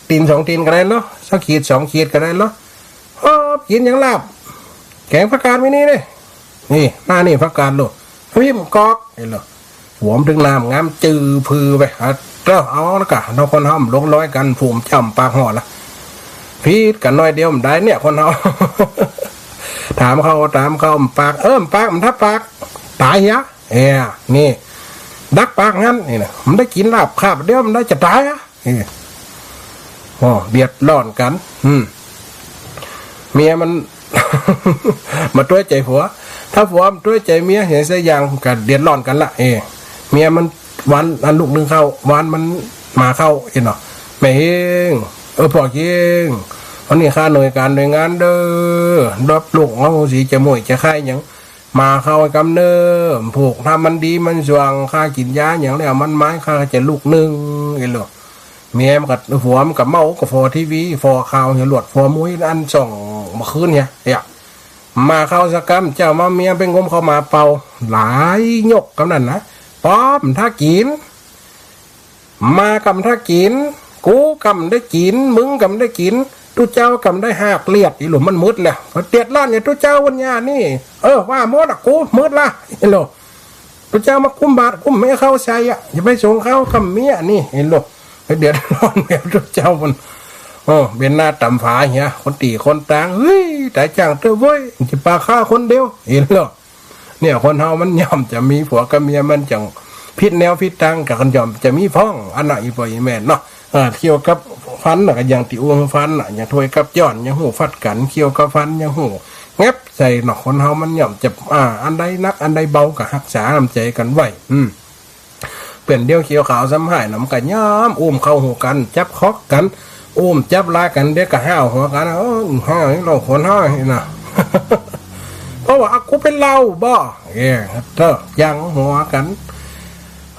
ตี๋นสองตี๋นก็ได้เนาะ สักขีดสองขีดก็ได้เนาะ เออ กิ๋นหยังลาบ แก๋งผักกาดมีนี่เน่ นี่ หน้านี่ผักกาดลูก พิมกอก เห็นเหรอ ผัวมันตึงน้ำงามจื้อผือไป อ่ะ เจ้าเอาละก่ะ เนาะ คนเฮามันหลงลอยกั๋น ผู้มันจ้ำปากฮอดละ ผิดกั๋นหน้อยเดียวมันได้เนี่ย คนเฮา ถามเขา ถามเขา มันปาก เออ มันปาก มันทับปาก ต๋ายเหีย เอ้ย นี่ ดักปากหั้น นี่นะ มันได้กิ๋นลาบคาบเดียว มันได้จะต๋ายอะ เอ้ย อ้อ เดือดร้อนกั๋น อืม เมียมัน บ่ตวยใจ๋ผัว ถ้าผัวบ่ตวยใจ๋เมีย เหียสักอย่างก็เดือดร้อนกั๋นละ เอ้ย เมียมันวานอันลูกนึ่งข้าว วานมันหมาเข้า เห็นเนาะ แม่เฮง เออ ป้อเฮง วันนี้ข้าหน่วยก๋านหน่วยงานเด้อ รับลูกเอาสีจะม่วยจะไข้หยัง หมาเข้าไอ้กำเนิด ผูกถ้ามันดีมันสว่าง ข้ากิ๋นยาหยังแล้วมันไม้ ข้าจะลูกนึ่ง เห็นเหรอ เมียมันก็ ผัวมันก็เมาก็ฟอทีวี ฟอข่าวเหีย หลวดฟอมุ้ยอันส่องเมื่อคืนเหีย เหีย หมาเข้าสักกำ เจ้ามาเมียไปงมเข้ามาเป่า หลายยกกำนั้นนะ ป๊อมถ้ากิ๋น หมาก็บ่ถ้ากิ๋น กูก็บ่ได้กิ๋น มึงก็บ่ได้กิ๋น ตุ๊เจ้าก็บ่ได้หากเลียด อีหลุมมันมืดแล้ว เตียดร้อนเนี่ยตุ๊เจ้าวันยานี่ เออ ว่าหมดอะ กูมืดละ เห็นโล ตุ๊เจ้ามากุมบาตรกุมเมียเข้าใส่อะ อย่าไปส่งเข้ากับเมียนี่ เห็นโล ไปเดือดร้อนแล้วตุ๊เจ้ามัน เออ เบนหน้าต๋ำฝาเหีย คนตี้คนตาง เฮ้ย ต๋ายจ้างเต๊อะเว้ย จะปาข้าคนเดียว เห็นโล เนี่ย คนเฮามันย่อมจะมีผัวกับเมียมันจั่งผิดแนวผิดตางกั๋น ย่อมจะมีพ่อง อันนั้นอีป้ออีแม่เนาะ เออ เคี้ยวกับฟันน่ะ ก็อย่างตี้อู้ฟันน่ะ อย่างถ้วยกับจ๊อน ยังฮู้ฟัดกั๋น เคี้ยวกับฟัน ยังฮู้แงบใส่เนาะ คนเฮามันย่อมจะ อ่า อันใดหนัก อันใดเบา ก็ฮักษาน้ำใจ๋กั๋นไว้ อืม เปื้อนเดียวเขียวขาวซ้ำฮ้ายน่ะ มันก็ย่อมอุ้มเข้าหูกั๋น จับคอกกั๋น อุ้มจับลากกั๋น เดี๋ยวก็ห้าวหัวกั๋น เออ ห้าวนี่เฮาคนห้าวนี่นะ เพราะว่า อ่ะ กูเป๋นเหล้าบ่ เอ้ย เต๊อะ ยังหัวกั๋น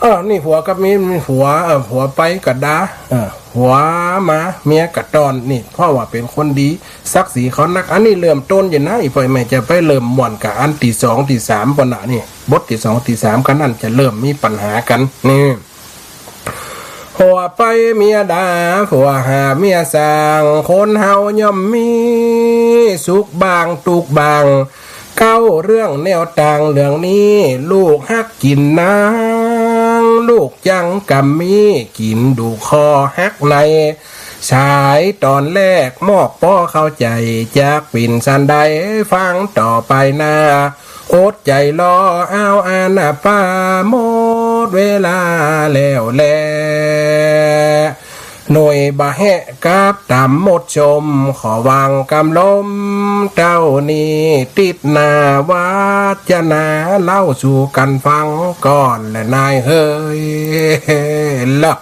เออ นี่ผัวกับเมีย มีผัว เออ ผัวไปก็ด่า เออ ผัวมา เมียก็ต้อน นี่ เพราะว่าเป๋นคนดี ศักดิ์ศรีเขานัก อันนี้เริ่มต้นอยู่นะ อีป้ออีแม่ จะไปเริ่มม่วนกับอันตี้สองตี้สามปู้นน่ะ นี่ บทตี้สองตี้สาม ก็นั่นจะเริ่มมีปัญหากั๋น นี่ ผัวไปเมียด่า ผัวหาเมียสร้าง คนเฮาย่อมมีสุขบ้างตุ๊กข์บ้าง เก้าเรื่องแนวต่าง เรื่องนี้ลูกฮักกิ๋นนาง ลูกจั่งกำมีกิ๋นดูคอฮักใน สายต๋อนแรกมอบป้อเข้าใจ๋ จักเป๋นสันใดฟังต่อไปหน้า อดใจ๋รอเอาอานาป้า หมดเวลาแล้วแล หน่วยบ่าแฮะกับต๋ำหมดชม ขอวางกำลมเต้านี้ ติ๊ดหน้าวาสนา เล่าสู่กั๋นฟังก่อนแลนายเฮย ละ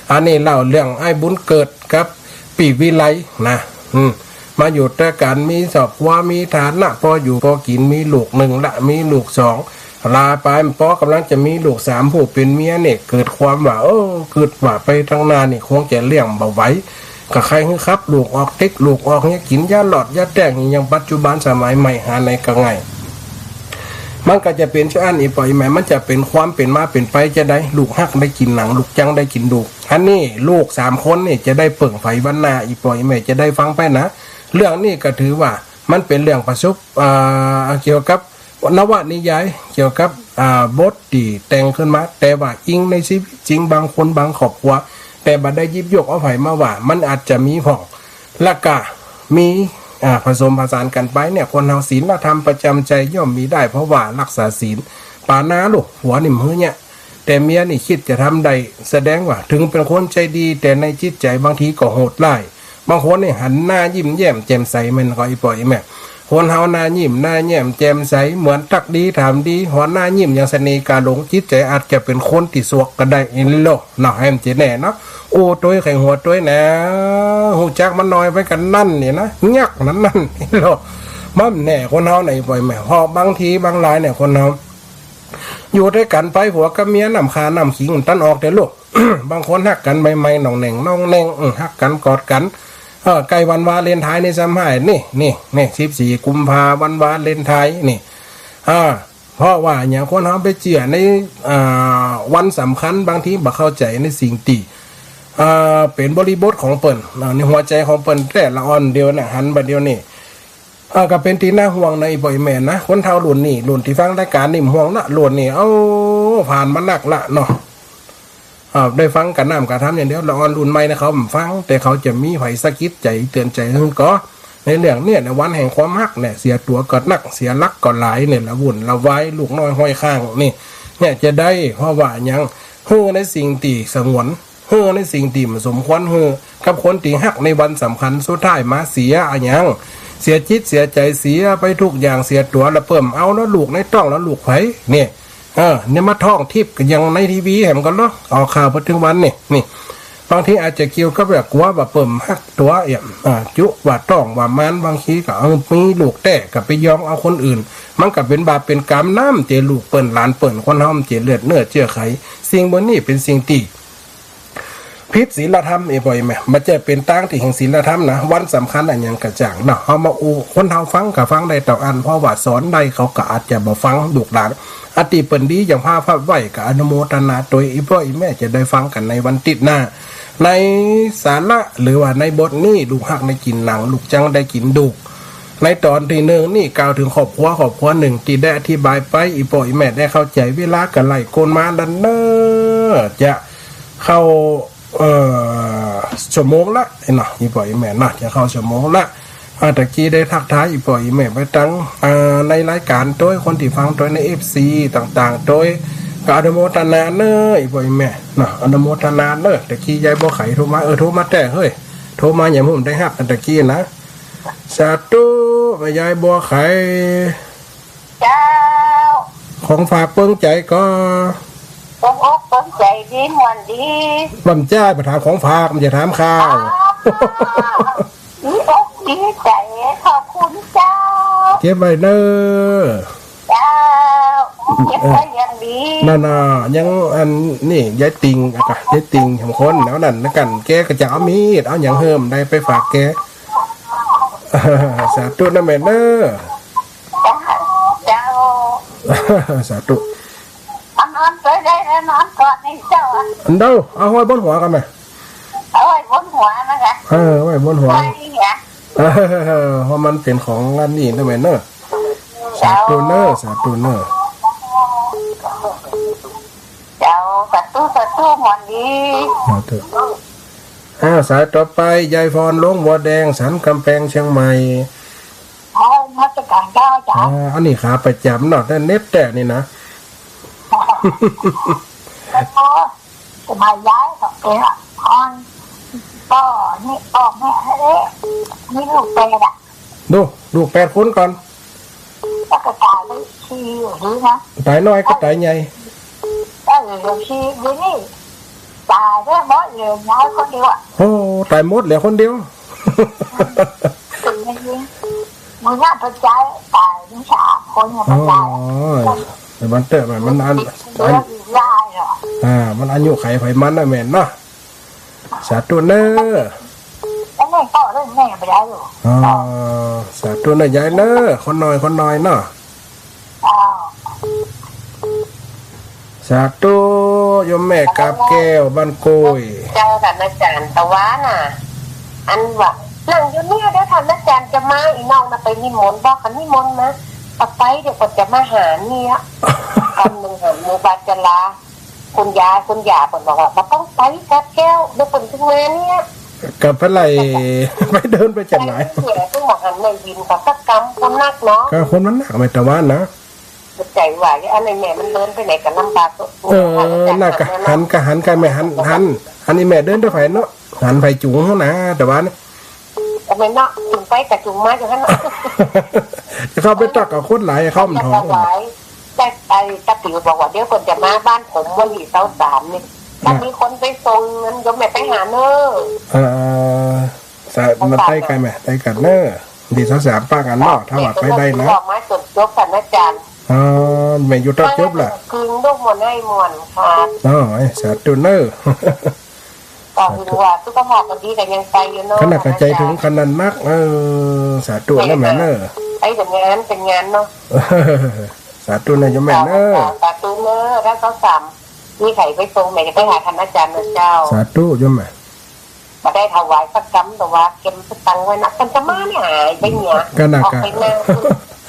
อันนี้เล่าเรื่องไอ้บุญเกิดกับปี้วิไลนะ อืม มาอยู่ตวยกั๋น มีครอบครัว มีฐานะ พออยู่พอกิ๋น มีลูกนึ่งละ มีลูกสอง ลาไป ป้อกำลังจะมีลูกสาม ผู้เป๋นเมียเนี่ย เกิดความว่า เออ กึ๊ดว่าไปตางหน้านี่คงจะเลี้ยงบ่ไหว ก็ใค่หื้อขับลูกออก ติ๊กลูกออกเนี่ย กิ๋นยาหลอดยาแต้งนี่ อย่างปัจจุบันสมัยใหม่หาไหนก็ง่าย มันก็จะเป๋นจะอั้น อีป้ออีแม่ มันจะเป๋นความเป๋นมาเป๋นไปจะใด ลูกฮักได้กิ๋นหนัง ลูกจั่งได้กิ๋นดู อันนี้ลูกสามคนนี่จะได้เปิ่งใผวันหน้า อีป้ออีแม่จะได้ฟังไปนะ เรื่องนี้ก็ถือว่ามันเป๋นเรื่องประสบ อ่า เกี่ยวกับนวนิยาย เกี่ยวกับ อ่า บทตี้แต่งขึ้นมา แต่ว่าอิงในชีวิตจริง บางคนบางครอบครัว แต่บ่ได้หยิบยกเอาใผมาว่า มันอาจจะมีพ่อง แล้วก็มี อ่า ผสมผสานกั๋นไปเนี่ย คนเฮาศีลธรรมประจำใจ๋ย่อมมีได้ เพราะว่ารักษาศีล ปานาลูก ผัวนี่บ่หื้อเนี่ย แต่เมียนี่คิดจะทำได้ แสดงว่าถึงเป๋นคนใจ๋ดี แต่ในจิตใจ๋บางทีก็โหดร้าย บางคนนี่หันหน้ายิ้มแย้มแจ่มใส แม่นก่อ อีป้ออีแม่ คนเฮาหน้ายิ้มหน้าแย้มแจ่มใส เหมือนตั๊กดีถามดี หัวหน้ายิ้มอย่างเสน่ห์กาหลง จิตใจ๋อาจจะเป๋นคนตี้สวกก็ได้ เห็นโล เนาะ แหมจะแน่เนาะ อู้ตวยใค่หัวตวยนะ ฮู้จักมันน้อยไปกั๋นนั่นนี่นะ ยักษ์นั้นนั่น เห็นโล มันแน่คนเฮาไหนป้ออีแม่ เพราะบางทีบางรายเนี่ยคนเฮา อยู่ตวยกั๋นไป ผัวกับเมีย น้ำข่าน้ำขิงตันออกเต๊อะลูก บางคนฮักกั๋นใหม่ๆ หน่องแหน่งหน่องแหน่ง อืม ฮักกั๋นกอดกั๋น เออ ใก้วันวาเลนไทน์นี่ซ้ำหาย นี่ นี่ นี่ สิบสี่กุมภา วันวาเลนไทน์นี่ อ่า เพราะว่าอะหยัง คนเฮาไปเจื้อใน อ่า วันสำคัญ บางทีบ่เข้าใจ๋ในสิ่งตี้ อ่า เป๋นบริบทของเปิ้น อ่า ในหัวใจ๋ของเปิ้นแต๊ละอ่อนเดียวนะ หันบ่าเดียวนี้ อ่า ก็เป๋นตี้น่าห่วงนะ อี่ป้ออี่แม่นะ คนเฒ่ารุ่นนี้ รุ่นตี้ฟังรายก๋านนี่บ่ห่วงละ รุ่นนี้ โอ้ ผ่านมานักละเนาะ อ่า ได้ฟังก้าน้ำก้าทำอย่างเดียว ละอ่อนรุ่นใหม่นะ เขาบ่ฟัง แต่เขาจะมีใผสะกิดใจ๋ เตื๋อนใจ๋หื้อก่อ ในเรื่องเนี่ย ในวันแห่งความฮักเนี่ย เสียตั๋วก็นัก เสียหลักก็หลายเนี่ย ละวุ่นละวาย ลูกน้อยห้อยข้างนี่ เนี่ยจะได้ เพราะว่าอะหยัง หื้อในสิ่งตี้สงวน หื้อในสิ่งตี้บ่สมควรหื้อ กับคนตี้ฮักในวันสำคัญ สุดท้ายมาเสียอะหยัง เสียจิตเสียใจ๋ เสียไปทุกอย่าง เสียตั๋ว ละเปิ้นเอา ละลูกในต๊อง ละลูกใผ เนี่ย เออ เนี่ยมาท้องทิพย์กั๋นอย่างในทีวีแหมก่อเนาะ ออกข่าวไปเถิงวันนี่ นี่ บางทีอาจจะเกี่ยวกับแบบกั๋วว่าเปิ้นฮักตั๋วเอี่ยม อ่า จุว่าต๊องว่ามาน บางทีก็ เออ มีลูกแต๊ก็ไปยองเอาคนอื่น มันก็เป๋นบาปเป๋นก๋รรมน้ำ เจ้าลูกเปิ้นหลานเปิ้น คนเฮามันเจ้าเลือดเนื้อเจื้อไข สิ่งเบิ่งนี้เป๋นสิ่งตี้ ผิดศีลธรรม อี่ป้ออี่แม่ บ่ใจ้เป๋นตางตี้แห่งศีลธรรมนะ วันสำคัญอะหยังก็จ้างเนาะ เฮามาอู้ คนเฒ่าฟังก็ฟังได้เต้าอั้น เพราะว่าสอนได้ เขาก็อาจจะบ่ฟัง ลูกหลาน อันตี้เปิ้นดี อย่างพาพับไว้ ก็อนุโมทนาตวย อี่ป้ออี่แม่จะได้ฟังกั๋นในวันติ๊ดหน้า ในสาระ หรือว่าในบทนี้ ลูกฮักได้กิ๋นหนัง ลูกจั้งได้กิ๋นดูก ในต๋อนตี้นึ่งนี่กล่าวเถิงครอบครัว ครอบครัวนึ่งตี้ได้อธิบายไป อี่ป้ออี่แม่ได้เข้าใจ๋ เวลาก็ไล่กวนมาแล้วเนาะ จะเข้า เอ่อ ชั่วโมงละเนาะ อี่ป้ออี่แม่เนาะ จะเข้าชั่วโมงละ อ่า ตะกี้ได้ทักทายอี่ป้ออี่แม่ไปตัง อ่า ในรายก๋านตวย คนตี้ฟังตวย ในเอฟซีต่างๆ ตวย ก็อนุโมทนาเนาะ อี่ป้ออี่แม่เนาะ อนุโมทนาเนาะ ตะกี้ยายบัวไขโทรมา เออ โทรมาแต๊เฮ้ย โทรมาอย่างผมได้ฮับกั๋นตะกี้นะ สาธุ แม่ยายบัวไข เจ้า ของฝากเปิงใจ๋ก่อ เปิงอกเปิงใจ๋ดี ม่วนดี บ่าจ้า บ่ถามของฝาก บ่ใจ้ถามข่าว อ๋อ ดีอกดีใจ๋ ขอบคุณเจ้า เก็บไว้เน่อ เจ้า เก็บไว้อย่างดี นั่นน่ะ ยังอันนี่ ยายติ่ง อะกะ ยายติ่งสองคนแล้วนั่นนะกั๋น แกก็จะเอามีด เอาหยังหื้อได้ไปฝากแก สาธุนะแม่เน่อ เจ้า สาธุ เอานอนตวยได้แล้ว นอนกอดนี่เจ้าอะ อันเดียว เอาไว้บนหัวกั๋นแม่ เอาไว้บนหัวนะคะ เออ ไว้บนหัว ไว้นี่ไง เออ เพราะมันเป๋นของอันนี้นะแม่เน่อ สาธุเน่อ สาธุเน่อ เจ้า สาธุ สาธุ ม่วนดี สาธุ อ้าว สายต่อไป ยายพร ลงบัวแดง สันกำแพง เชียงใหม่ อ๋อ นมัสก๋านเจ้า จ๋า อ่า อันนี้ขาประจ๋ำเนาะ แต่เน็ตแต๊นี่นะ อ๋อ สมัยยายก็เป๋นอ่ะ อ่อน ป้อนี่ ป้อแม่เอ๊ะ มีลูกแปดอ่ะ ดู ลูกแปดคนก่อน แล้วก็ต๋ายไปสี่หรือนะ ต๋ายน้อยกับต๋ายใหญ่ เออ สี่ เดี๋ยวนี้ต๋ายไปหมดเลย ยายคนเดียวอ่ะ โอ้ ต๋ายหมดเหลือคนเดียว เป๋นอย่างนี้ มึงน่าไปจ่าย ต๋ายมีสามคนเนี่ย อ๋อ ไปจ่าย แต่มันเติบอะ มันอัน เหลืออีกยายเหรอ อ่า มันอายุไขไผมันนะแม่นเนาะ สาธุเน่อ แล้วแม่ก็เรื่องแม่ไปได้อยู่ อ๋อ สาธุเน่อยายเน่อ คนน้อย คนน้อยเนาะ อ้าว สาธุ โยมแม่กาบแก้ว บ้านโกย เจ้า ท่านอาจ๋ารย์ ตะวาน่ะ อันว่า นั่งอยู่เนี่ย เดี๋ยวท่านอาจ๋ารย์จะมา อี่น้องน่ะไปนิมนต์ บอกเขานิมนต์มา เอาไป เดี๋ยวก็จะมาหาเนี่ย กำนึ่งหันหมู่บาจารา คุณยาย คุณยายเปิ้นบอกว่า บ่ต้องไปกาบแก้ว เดี๋ยวเปิ้นเถิงมาเนี่ย ก็ไปไล่ ไปเดินไปจัดหลาย ไปเนี่ย เปิ้นบอกหันในวินเขาสักกำ คนนักเนาะ ก็คนมันนัก แม่ตะวาน่ะ เข้าใจ๋ว่า อันนี้แม่มันเดินไปไหนก็ลำบาก เออ นั่นก็หัน ก็หัน ก็แม่หัน หัน อันนี้แม่เดินตวยไผเนาะ หันไผจุงหั้นนะ ตะวานี่ ก็แม่นเนาะ จุงไปก็จุงมาอยู่หั้นเนาะ เข้าไปตักกับคนหลาย เข้ามันท้อง หลาย แต่ไอ้ตาปิ๋วบอกว่า เดี๋ยวเปิ้นจะมาบ้านผมวันตี้ซาวสามนี่ ถ้ามีคนไปส่งเงิน โยมแม่ไปหาเน่อ เออ สา มันใต้กั๋นแม่ ใต้กั๋นเน่อ ตี้ซาวสามปะกั๋นเนาะ ถ้าว่าไปได้นะ บอกมาจนจบ ท่านอาจ๋ารย์ อ๋อ แม่อยู่ตอนจบล่ะ กึ่งลูกม่วนให้ม่วนค่ะ อ๋อ สาธุเน่อ ไป ก็คือว่าสุขภาพก็ดีก็ยังไปอยู่เนาะ ขนาดกะใจ๋เถิงขนาดนัก เออ สาธุนะแม่เนอะ ไปเถิงงานเถิงงานเนาะ สาธุนะโยมแม่เนอะ สาธุเนอะ แล้วก็สาม มีใผไปส่ง แม่จะไปหาท่านอาจารย์นะเจ้า สาธุโยมแม่ บ่ได้ถวายสักกำ แต่ว่าเก็บสตังค์ไว้นะ เปิ้นจะมาเนี่ยหายไปเนี่ย ก็น่า ออกไปนา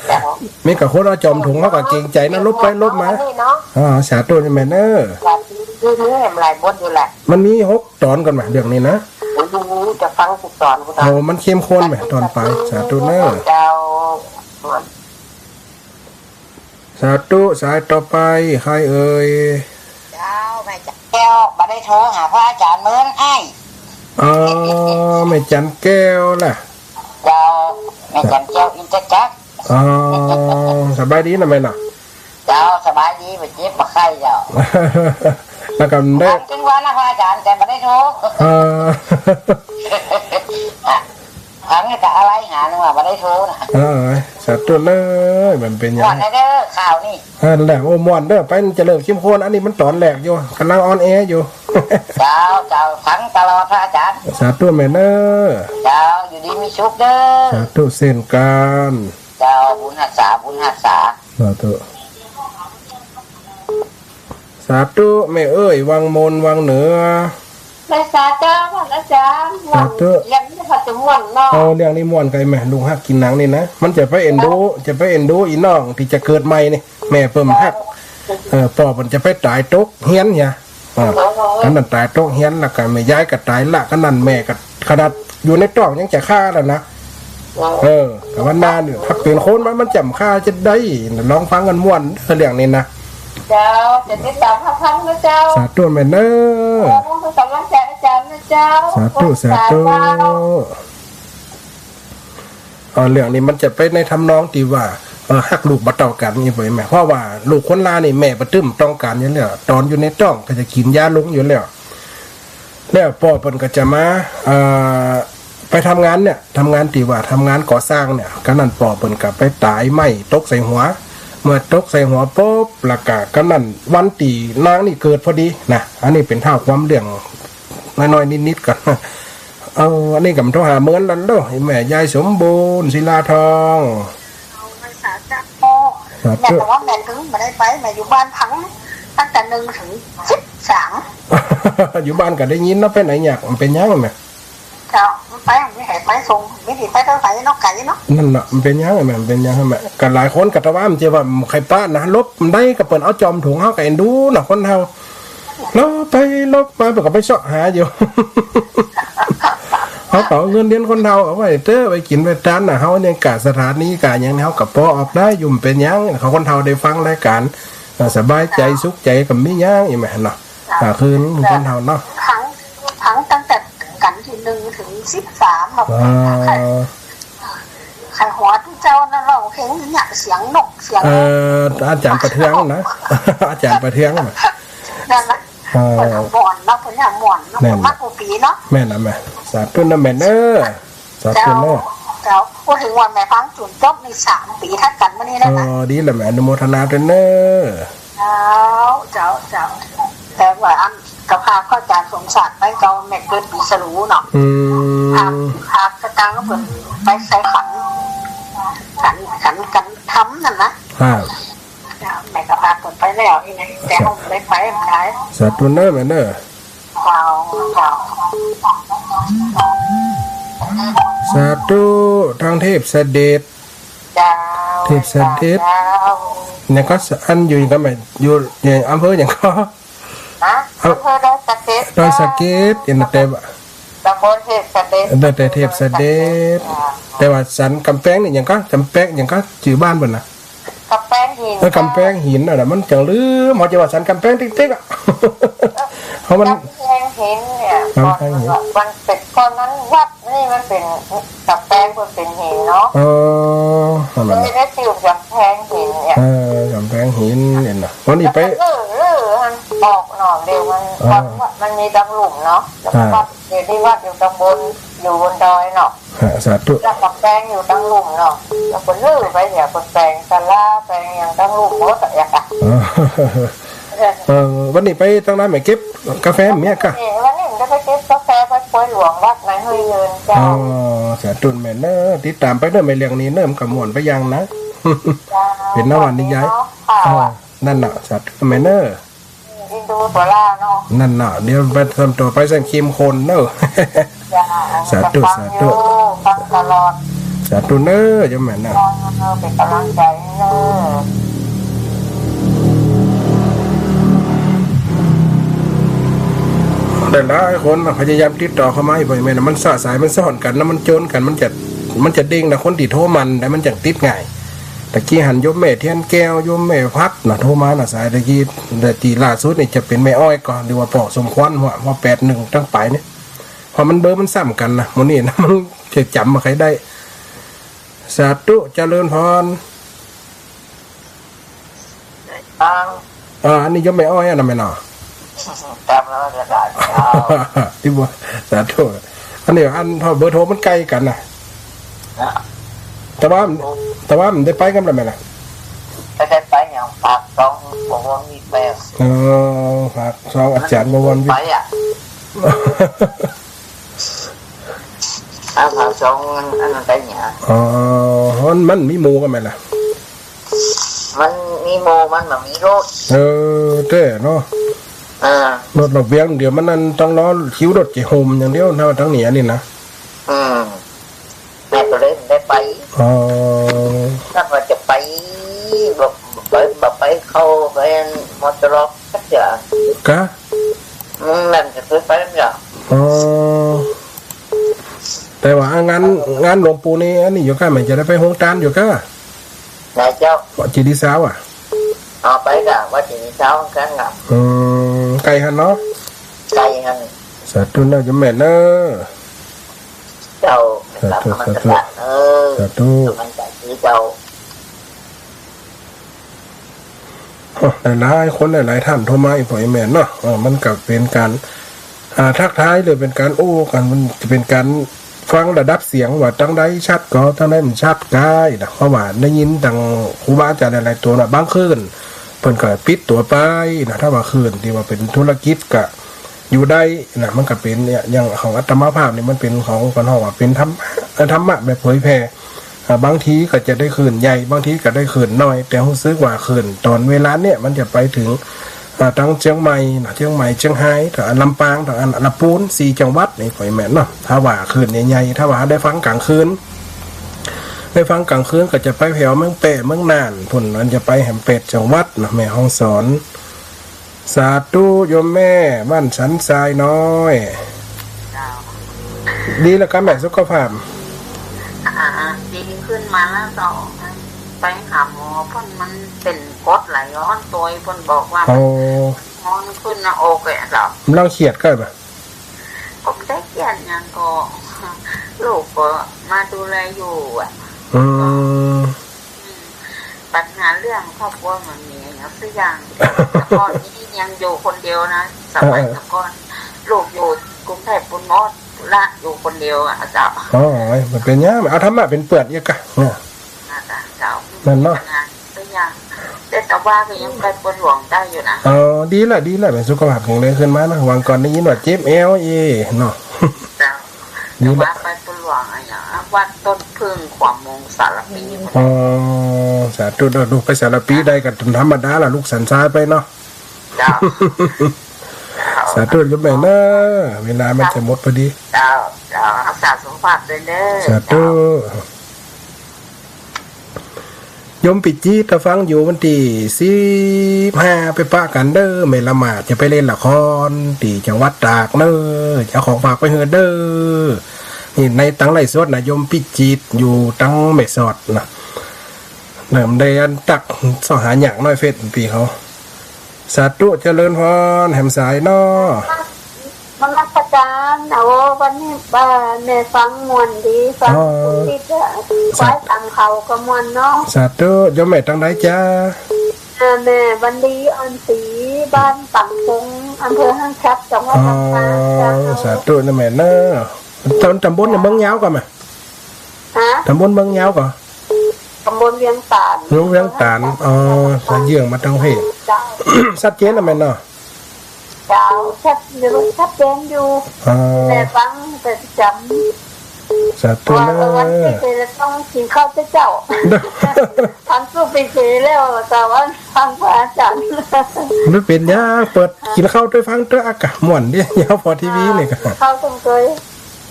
เจ้า มีกะคนเอาจ๋อมถุง เขาก็เกรงใจ๋นะ ลบไปลบมา อันนี้เนาะ อ่า สาธุโยมแม่เนอะ สาธุ คือมีแหมหลายบทอยู่แหละ มันมีหกต๋อนก่อนแหมเรื่องนี้นะ โอ้โห จะฟังทุกต๋อน โอ้ มันเข้มข้นแหมต๋อนไป สาธุเนอะ เจ้า สาธุ สายต่อไปใครเอ่ย เจ้า แม่จันแก้ว บ่ได้โทรหาพระอาจารย์เมินอ้าย อ๋อ แม่จันแก้วล่ะ เจ้า แม่จันแก้ว อินทจักร อ๋อ สบายดีนะแม่เนาะ เจ้า สบายดี บ่เจ็บบ่ไข้เจ้า แล้วก็ได้ ถามเถิงวันนะพระอาจารย์ แต่บ่ได้โทร เออ ถามแต่อะไรหานึงว่าบ่ได้โทรนะ เออ สาธุเลย มันเป๋นหยัง ม่วนเด้อข่าวนี่ นั่นแหละ โอ้ ม่วนเด้อ ไปมันจะเริ่มเข้มข้น อันนี้มันต๋อนแรกอยู่ ก่ำลังออนแอร์อยู่ เจ้า เจ้า ฟังตลอดพระอาจารย์ สาธุแม่เนอะ เจ้า อยู่ดีมีสุขเด้อ สาธุเช่นกัน เจ้า บุญฮักษา บุญฮักษา สาธุ สาธุ แม่เอ้ย วังมน วังเหนือ แม่สาเจ้า พระอาจารย์ สาธุ เรื่องนี้พอจะม่วนเนาะ เอาเรื่องนี้ม่วนไกลแม่ ลุงฮักกิ๋นหนังนี่นะ มันจะไปเอ็นดู จะไปเอ็นดูอีน้องตี้จะเกิดใหม่นี่ แม่เปิ้นฮัก เออ ป้อเปิ้นจะไปต๋ายตกเฮียนเนี่ย อ่า อันนั้นต๋ายตกเฮียน แล้วก็แม่ยายก็ต๋ายละ อันนั้นแม่ก็ขนาดอยู่ในต๊องยังจะฆ่าแล้วนะ เออ แต่ว่านาเนี่ย ถ้าเป๋นคนมัน มันจ๋ำฆ่าจะได้ ลองฟังกั๋นม่วน เออ เรื่องนี้นะ เจ้า จะติดต๋ามฟังนะเจ้า สาธุแม่เนอะ ขอบคุณกำลังใจ๋อาจารย์นะเจ้า สาธุ สาธุ เออ เรื่องนี้มันจะไปในทำนองตี้ว่า เออ ฮักลูกบ่เต้ากั๋นนี่ไปแม่ เพราะว่าลูกคนลาวนี่แม่บ่ตึมต้องก๋านอยู่แล้ว ต๋อนอยู่ในต๊องก็จะกิ๋นยาลงอยู่แล้ว แล้วป้อเปิ้นก็จะมา เอ่อ ไปทำงานเนี่ย ทำงานตี้ว่าทำงานก่อสร้างเนี่ย ก่ำนั้นป้อเปิ้นก็ไปต๋ายไม้ตกใส่หัว เมื่อตกใส่หัวปุ๊บ แล้วก็ก่ำนั้นวันตี้นางนี่เกิดพอดีนะ อันนี้เป๋นท้าวความเรื่องน้อยๆ นิดๆ ก่อน เอา อันนี้ก็โทรหาเมินแล้วเนาะ ไอ้แม่ยายสมบูรณ์ ศิลาทอง เอา สาธุ สาธุ แม่ แต่ว่าแม่เถิงบ่ได้ไป แม่อยู่บ้านพัง ตั้งแต่หนึ่งเถิงสิบสาม อยู่บ้านก็ได้ยินเนาะ ไปไหนอยาก มันเป๋นหยังแม่ เจ้า ไป บ่มีใผไปส่ง บ่มีตี้ไปตางใสเนาะ ไก๋เนาะ นั่นน่ะ มันเป๋นหยังแม่ มันเป๋นหยังแม่ ก็หลายคนก็ตะว่ามันจะว่าใคร่ปะนะ ลบมันได้ก็เปิ้นเอาจ๋อมถุง เฮาก็เอ็นดูเนาะ คนเฮา ลบไปลบมา เปิ้นก็ไปเซาะหาอยู่ เฮาก็เอาเงินเดือนคนเฒ่าเอาไว้เต๊อะ ไว้กิ๋นไว้ตานน่ะ เฮาเนี่ยกะสถานีกะหยังเนี่ย เฮาก็ปอออกได้อยู่ บ่เป๋นหยัง เขาคนเฒ่าได้ฟังรายก๋าน เออ สบายใจ๋สุขใจ๋ก็บ่มีหยังอีกแม่เนาะ ก็คือคนเฒ่าเนาะ ฟัง ฟังตั้งแต่กั๋นตี้หนึ่งเถิงสิบสามมา อ่า ใคร่ ใคร่หัวตี้เจ้านั่นร้องเพลงเนี่ย เสียงนก เสียง เอ่อ อาจ๋ารย์ประเทืองนะ อาจ๋ารย์ประเทืองน่ะ นั่นน่ะ เออ เปิ้นม่วนเนาะ เปิ้นม่วนเนาะ แม่น เปิ้นมากู้ปี๋เนาะ แม่นน่ะแม่ สาธุนะแม่เนอะ สาธุเนอะ เจ้า เจ้า พูดเถิงว่าแม่ฟังจ๋นจบนี่สามปี๋ตัดกั๋นมานี่นะ เออ ดีละแม่ อนุโมทนาตวยเนอะ เจ้า เจ้า เจ้า แต่ว่าอัน ก็พาพระอาจ๋ารย์สมศักดิ์ไป ก็แม่เกิดปี๋ฉลูเนาะ อืม พา พาสตางค์ก็เปิ้นไปใส่ขัน ขัน ขัน ขันธรรมนั่นนะ ครับ เจ้า แม่ก็พาเปิ้นไปแล้วนี่นะ แต่เฮาบ่ได้ไป บ่ได้ สาธุเนอะแม่เนอะ เจ้า เจ้า สาธุ ทั้งเทพเสด็จ เจ้า เทพเสด็จ เจ้า เนี่ยก็อันอยู่กับแม่ อยู่ อยู่อำเภอหยังก็ ฮะ เอ้า อำเภอดอยสะเก็ด ดอยสะเก็ด เห็นแต่ว่า ตำบลเทพเสด็จ เออ แต่เทพเสด็จ อ่า แต่ว่าสันก๋ำแปงนี่หยังก็ ก๋ำแปงหยังก็ จื้อบ้านเปิ้นน่ะ ก๋ำแปงหิน เออ ก๋ำแปงหินน่ะ มันจังลืม เฮาจะว่าสันก๋ำแปงติ๊กๆ อะ เพราะมัน ก๋ำแปงหินเนี่ย ก๋ำแปงหิน ก่อนมันเป๋น ก่อนนั้นวัดนี่มันเป๋นก๋ำแปง มันเป๋นหินเนาะ อ๋อ นั่นแหละ เลยได้จื้อก๋ำแปงหินเนี่ย เออ ก๋ำแปงหินเนี่ยนะ วันนี้ไป แล้วก็เออ เออ มันออกหน่อเดียวมัน อ่า ก่อนวัดมันมีตังลุ่มเนาะ แล้วก็ อ่า วัด เดี๋ยวนี้วัดอยู่ตางบน อยู่บนดอยเนาะ ฮะ สาธุ แล้วก๋ำแปงอยู่ตางลุ่มเนาะ แล้วก็ลื้อไปเนี่ย ก๋ำแปงศาลา แปงหยังตางลุ่มหมดอะ อ๋อ เออ วันนี้ไปตางใดแม่ เก็บกาแฟแม่กะ เออ วันนี้มันจะไปเก็บ กาแฟวัดปอยหลวงวัดในห้วยเนินเจ้า อ๋อ สาธุแม่เน้อ ติดต๋ามไปเน้อแม่เรื่องนี้เน้อ มันก็ม่วนไปอย่างนะ เจ้า เป๋นนวนิยาย ค่ะ อ๋อ นั่นน่ะ สาธุแม่เน้อ อินดูตัวล่าเนาะ นั่นน่ะ เดี๋ยวไปทำตัวไปเส้นเข้มข้นเน้อ จ้า สาธุ ฟังอยู่ สาธุ ฟังตลอด สาธุเน้อ โยมแม่เน้อ เออ เป๋นก๋ำลังใจ๋ให้เน้อ หลายๆ คนน่ะ พยายามติดต่อเข้ามาให้บ่อยแม่น่ะ มันสะ สายมันซ้อนกั๋นนะ มันโจนกั๋น มันจะ มันจะเด้งนะ คนตี้โทรมัน แต่มันจะติดง่าย ตะกี้หันโยมแม่เทียนแก้ว โยมแม่พัดน่ะ โทรมาน่ะ สายตะกี้ แต่ตี้ล่าสุดนี่จะเป๋นแม่อ้อยก่อน หรือว่าป้อสมควร ว่า ว่าแปดหนึ่งตั้งไปนี่ เพราะมันเบอร์มันซ้ำกั๋นนะ หมู่นี้นะ มันจะจ๋ำบ่ใค่ได้ สาธุ เจริญพร อ้าว อ่า อันนี้โยมแม่อ้อยอะนะแม่เนาะ จ๋ำแล้วจะได้ อ้าว ตี้บ่ สาธุ อันนี้อัน เพราะเบอร์โทรมันใก้กั๋นนะ นะ แต่ว่า แต่ว่ามันได้ไปกั๋นแล้วแม่นะ บ่ได้ไปอย่าง ปากซองบวรวิทย์ไป เออ ปากซองอาจ๋ารย์บวรวิทย์ ไปอะ อ้าว ปากซองอันนั้นไปเนี่ย อ๋อ มัน มันมีหมู่กั๋นแม่นะ มันมีหมู่ มันบ่มีรถ เออ แต๊เนาะ เออ รถระเบียง เดี๋ยวมันนั่นต้องรอคิวรถจะโฮมอย่างเดียวนะ ตางนี้อันนี้นะ อืม แม่ก็เลยบ่ได้ไป อ๋อ ถ้าว่าจะไป บ่ บ่ไป บ่ไปเข้าไปมอเตอร์ล็อกสักเทื่อ กะ อืม นั่นก็คือไปแล้ว อ๋อ แต่ว่างาน งานหลวงปู่นี่ อันนี้อยู่ก้า แม่จะได้ไปโฮงตานอยู่ก้า ไหนเจ้า วัดเจดีย์ซาวอะ อ๋อ ไปก้า วัดเจดีย์ซาวเหมือนกั๋นน่ะ อืม ใก้หั้นเนาะ ใก้หั้น สาธุเน้อโยมแม่เน้อ เจ้า สาธุ สาธุ เออ สาธุ กำลังใจ๋คือเจ้า หลายๆ คนหลายๆ ท่านโทรมาอีกฝ่ายแม่นเนาะ เออ มันก็เป๋นก๋าน อ่า ทักทาย หรือเป๋นก๋านโอ้กั๋น มันจะเป๋นก๋านฟังระดับเสียงว่าตางใดชัดก่อ ตางใดบ่ชัดก้ายนะ เพราะว่าได้ยินตางครูบาอาจ๋ารย์หลายๆ ตั๋วน่ะ บางคลื่นเปิ้นก็ปิดตั๋วไปนะ ถ้าว่าคลื่นตี้ว่าเป๋นธุรกิจก็อยู่ได้นะ มันก็เป๋นเนี่ย อย่างของอาตมาภาพนี่มันเป๋นของ เปิ้นฮ้องว่าเป๋นธรรมะ เอ่อ ธรรมะแบบเผยแผ่ อ่า บางทีก็จะได้คลื่นใหญ่ บางทีก็ได้คลื่นน้อย แต่ฮู้สึกว่าคลื่นต๋อนเวลาเนี่ยมันจะไปเถิง อ่า ตางเจียงใหม่เนาะ เจียงใหม่ เจียงฮาย ตางอันลำปาง ตางอันละปูน สี่จังหวัดนี่ก็แม่นเนาะ ถ้าว่าคลื่นใหญ่ๆ ถ้าว่าได้ฟังก๋างคืน ได้ฟังก๋างคืนก็จะไปแถวเมืองแป้ เมืองน่าน พุ้น มันจะไปแหมแปดจังหวัดเนาะ แม่ฮ่องสอน สาธุโยมแม่ บ้านสันทรายน้อย เจ้า ดีแล้วกาแม่สุขภาพ อ่า ดีขึ้นมาแล้วเจ้า ไปหาหมอเปิ้นมันเป๋นกรดไหลย้อนตั๋ว เปิ้นบอกว่า โอ้ มันฮ้อนขึ้นหน้าอกอะเจ้า กำลังเครียดก้าบ่ะ ก็บ่ได้เครียดหยังก็ ลูกก็มาดูแลอยู่อะ อืม อืม ปัญหาเรื่องครอบครัวมันมีอย่างสักอย่าง แต่ก่อนนี้ยังอยู่คนเดียวนะ สมัย เออ แต่ก่อน ลูกอยู่กรุงเทพฯ ปุ้นหมด ละอยู่คนเดียวอะเจ้า อ๋อ บ่เป๋นหยัง เอาธรรมะเป๋นเปื้อนอีกกะ เนี่ย นั่นน่ะเจ้า นั่นเนาะ ปัญหาสักอย่าง แต่ แต่ว่าก็ยังไปปนหลวงได้อยู่นะ อ๋อ ดีละ ดีละ แม่สุขภาพแข็งแรงขึ้นมานะ วางก่อนได้ยินว่าเจ็บแอวเอเนาะ เจ้า นี่แหละ แต่ว่าไปปนหลวงอะ อย่างวัดต้นผึ้งขวางมงสารพี อ๋อ สาธุเด้อ ลูกไปสารพีได้ก็ธรรมดาละ ลูกสันทรายไปเนาะ เจ้า สาธุโยมแม่เน้อ เวลามันจะหมดพอดี เจ้า เจ้า รักษาสุขภาพด้วยเด้อ สาธุ เจ้า โยมปิจิตร ถ้าฟังอยู่วันตี้สิบห้าไปปะกั๋นเด้อ แม่ละหมาดจะไปเล่นละครตี้จังหวัดตากเน้อ จะเอาของฝากไปหื้อเด้อ นี่ในตังไลฟ์สดนะ โยมปิจิตรอยู่ตังแม่สอดนะ เริ่มได้อันตักเซาะหาหยังน้อยเฟซปี้เขา สาธุเจริญพร แหมสายเนาะ นมัสก๋าน โอ้ วันนี้ เอ่อ แม่ฟังม่วนดี ฟัง อ๋อ คุณวิทย์อะ สาธุ ควายต๋ามเขาก็ม่วนเนาะ สาธุ โยมแม่ตังใดจ๊ะ เอ่อ แม่วันดี อ่อนศรี บ้านปางคง อำเภอห้างฉัตร จังหวัดลำปาง อ๋อ เจ้า สาธุนะแม่เนาะ ต๋ำ ต๋ำบลเนี่ยเมืองยาวก่อแม่ ฮะ ต๋ำบลเมืองยาวก่อ ต๋ำบลเวียงตาน เมืองเวียงตาน อ๋อ สายเยื้องมาตังเพศ เจ้า ชัดเจนนะแม่เนาะ เจ้า ชัด ชัดเจนอยู่ อ๋อ แม่ฟังแต่ประจ๋ำ สาธุ ว่า เออ วันนี้เสร็จแล้วต้องกิ๋นข้าวเจ๊า ฟังสู้ไปเสร็จแล้ว แต่ว่าฟังพระอาจ๋ารย์ บ่เป๋นหยัง เปิดกิ๋นข้าวตวยฟังตวยอากาศม่วนดี ยาวผ่อทีวีนี่ก็ ข้าวตวย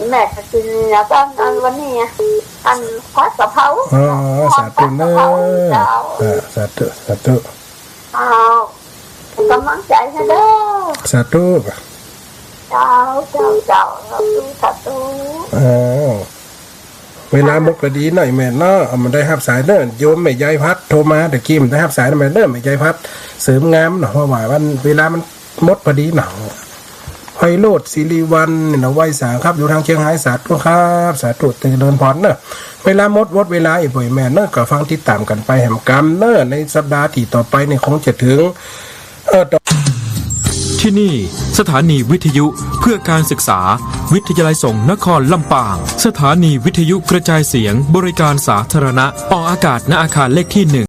แม่ก็กิ๋นอย่างอัน อันวันนี้อะ อันผัดกะเพรา อ๋อ สาธุเน่อ ผัดกะเพรา เจ้า อ่า สาธุ สาธุ อ้าว ก๋ำลังใจ๋นะเด้อ สาธุ เจ้า เจ้า เจ้า สาธุ สาธุ อ้าว เวลาหมดพอดีหน่อยแม่เนาะ เอา บ่ได้ฮับสายเน่อ โยมแม่ใหญ่พัดโทรมาตะกี้ บ่ได้ฮับสายนะแม่เน่อ แม่ใหญ่พัด เสริมงามเนาะ เพราะว่ามัน เวลามัน หมดพอดีเนาะ ไพโรจน์ ศิริวัลย์ นี่เนาะ ไหว้สาครับ อยู่ตางเจียงฮาย สาธุครับ สาธุ เจริญพรเนาะ เวลาหมด หมดเวลาอีกบ่อยแม่เนาะ ก็ฟังติดต๋ามกั๋นไปแหมกำเนาะ ในสัปดาห์ตี้ต่อไปนี่คงจะเถิง เออ ต่อ ที่นี่ สถานีวิทยุเพื่อการศึกษา วิทยาลัยสงฆ์นครลำปาง สถานีวิทยุกระจายเสียงบริการสาธารณะ ออกอากาศ ณ อาคารเลขที่หนึ่ง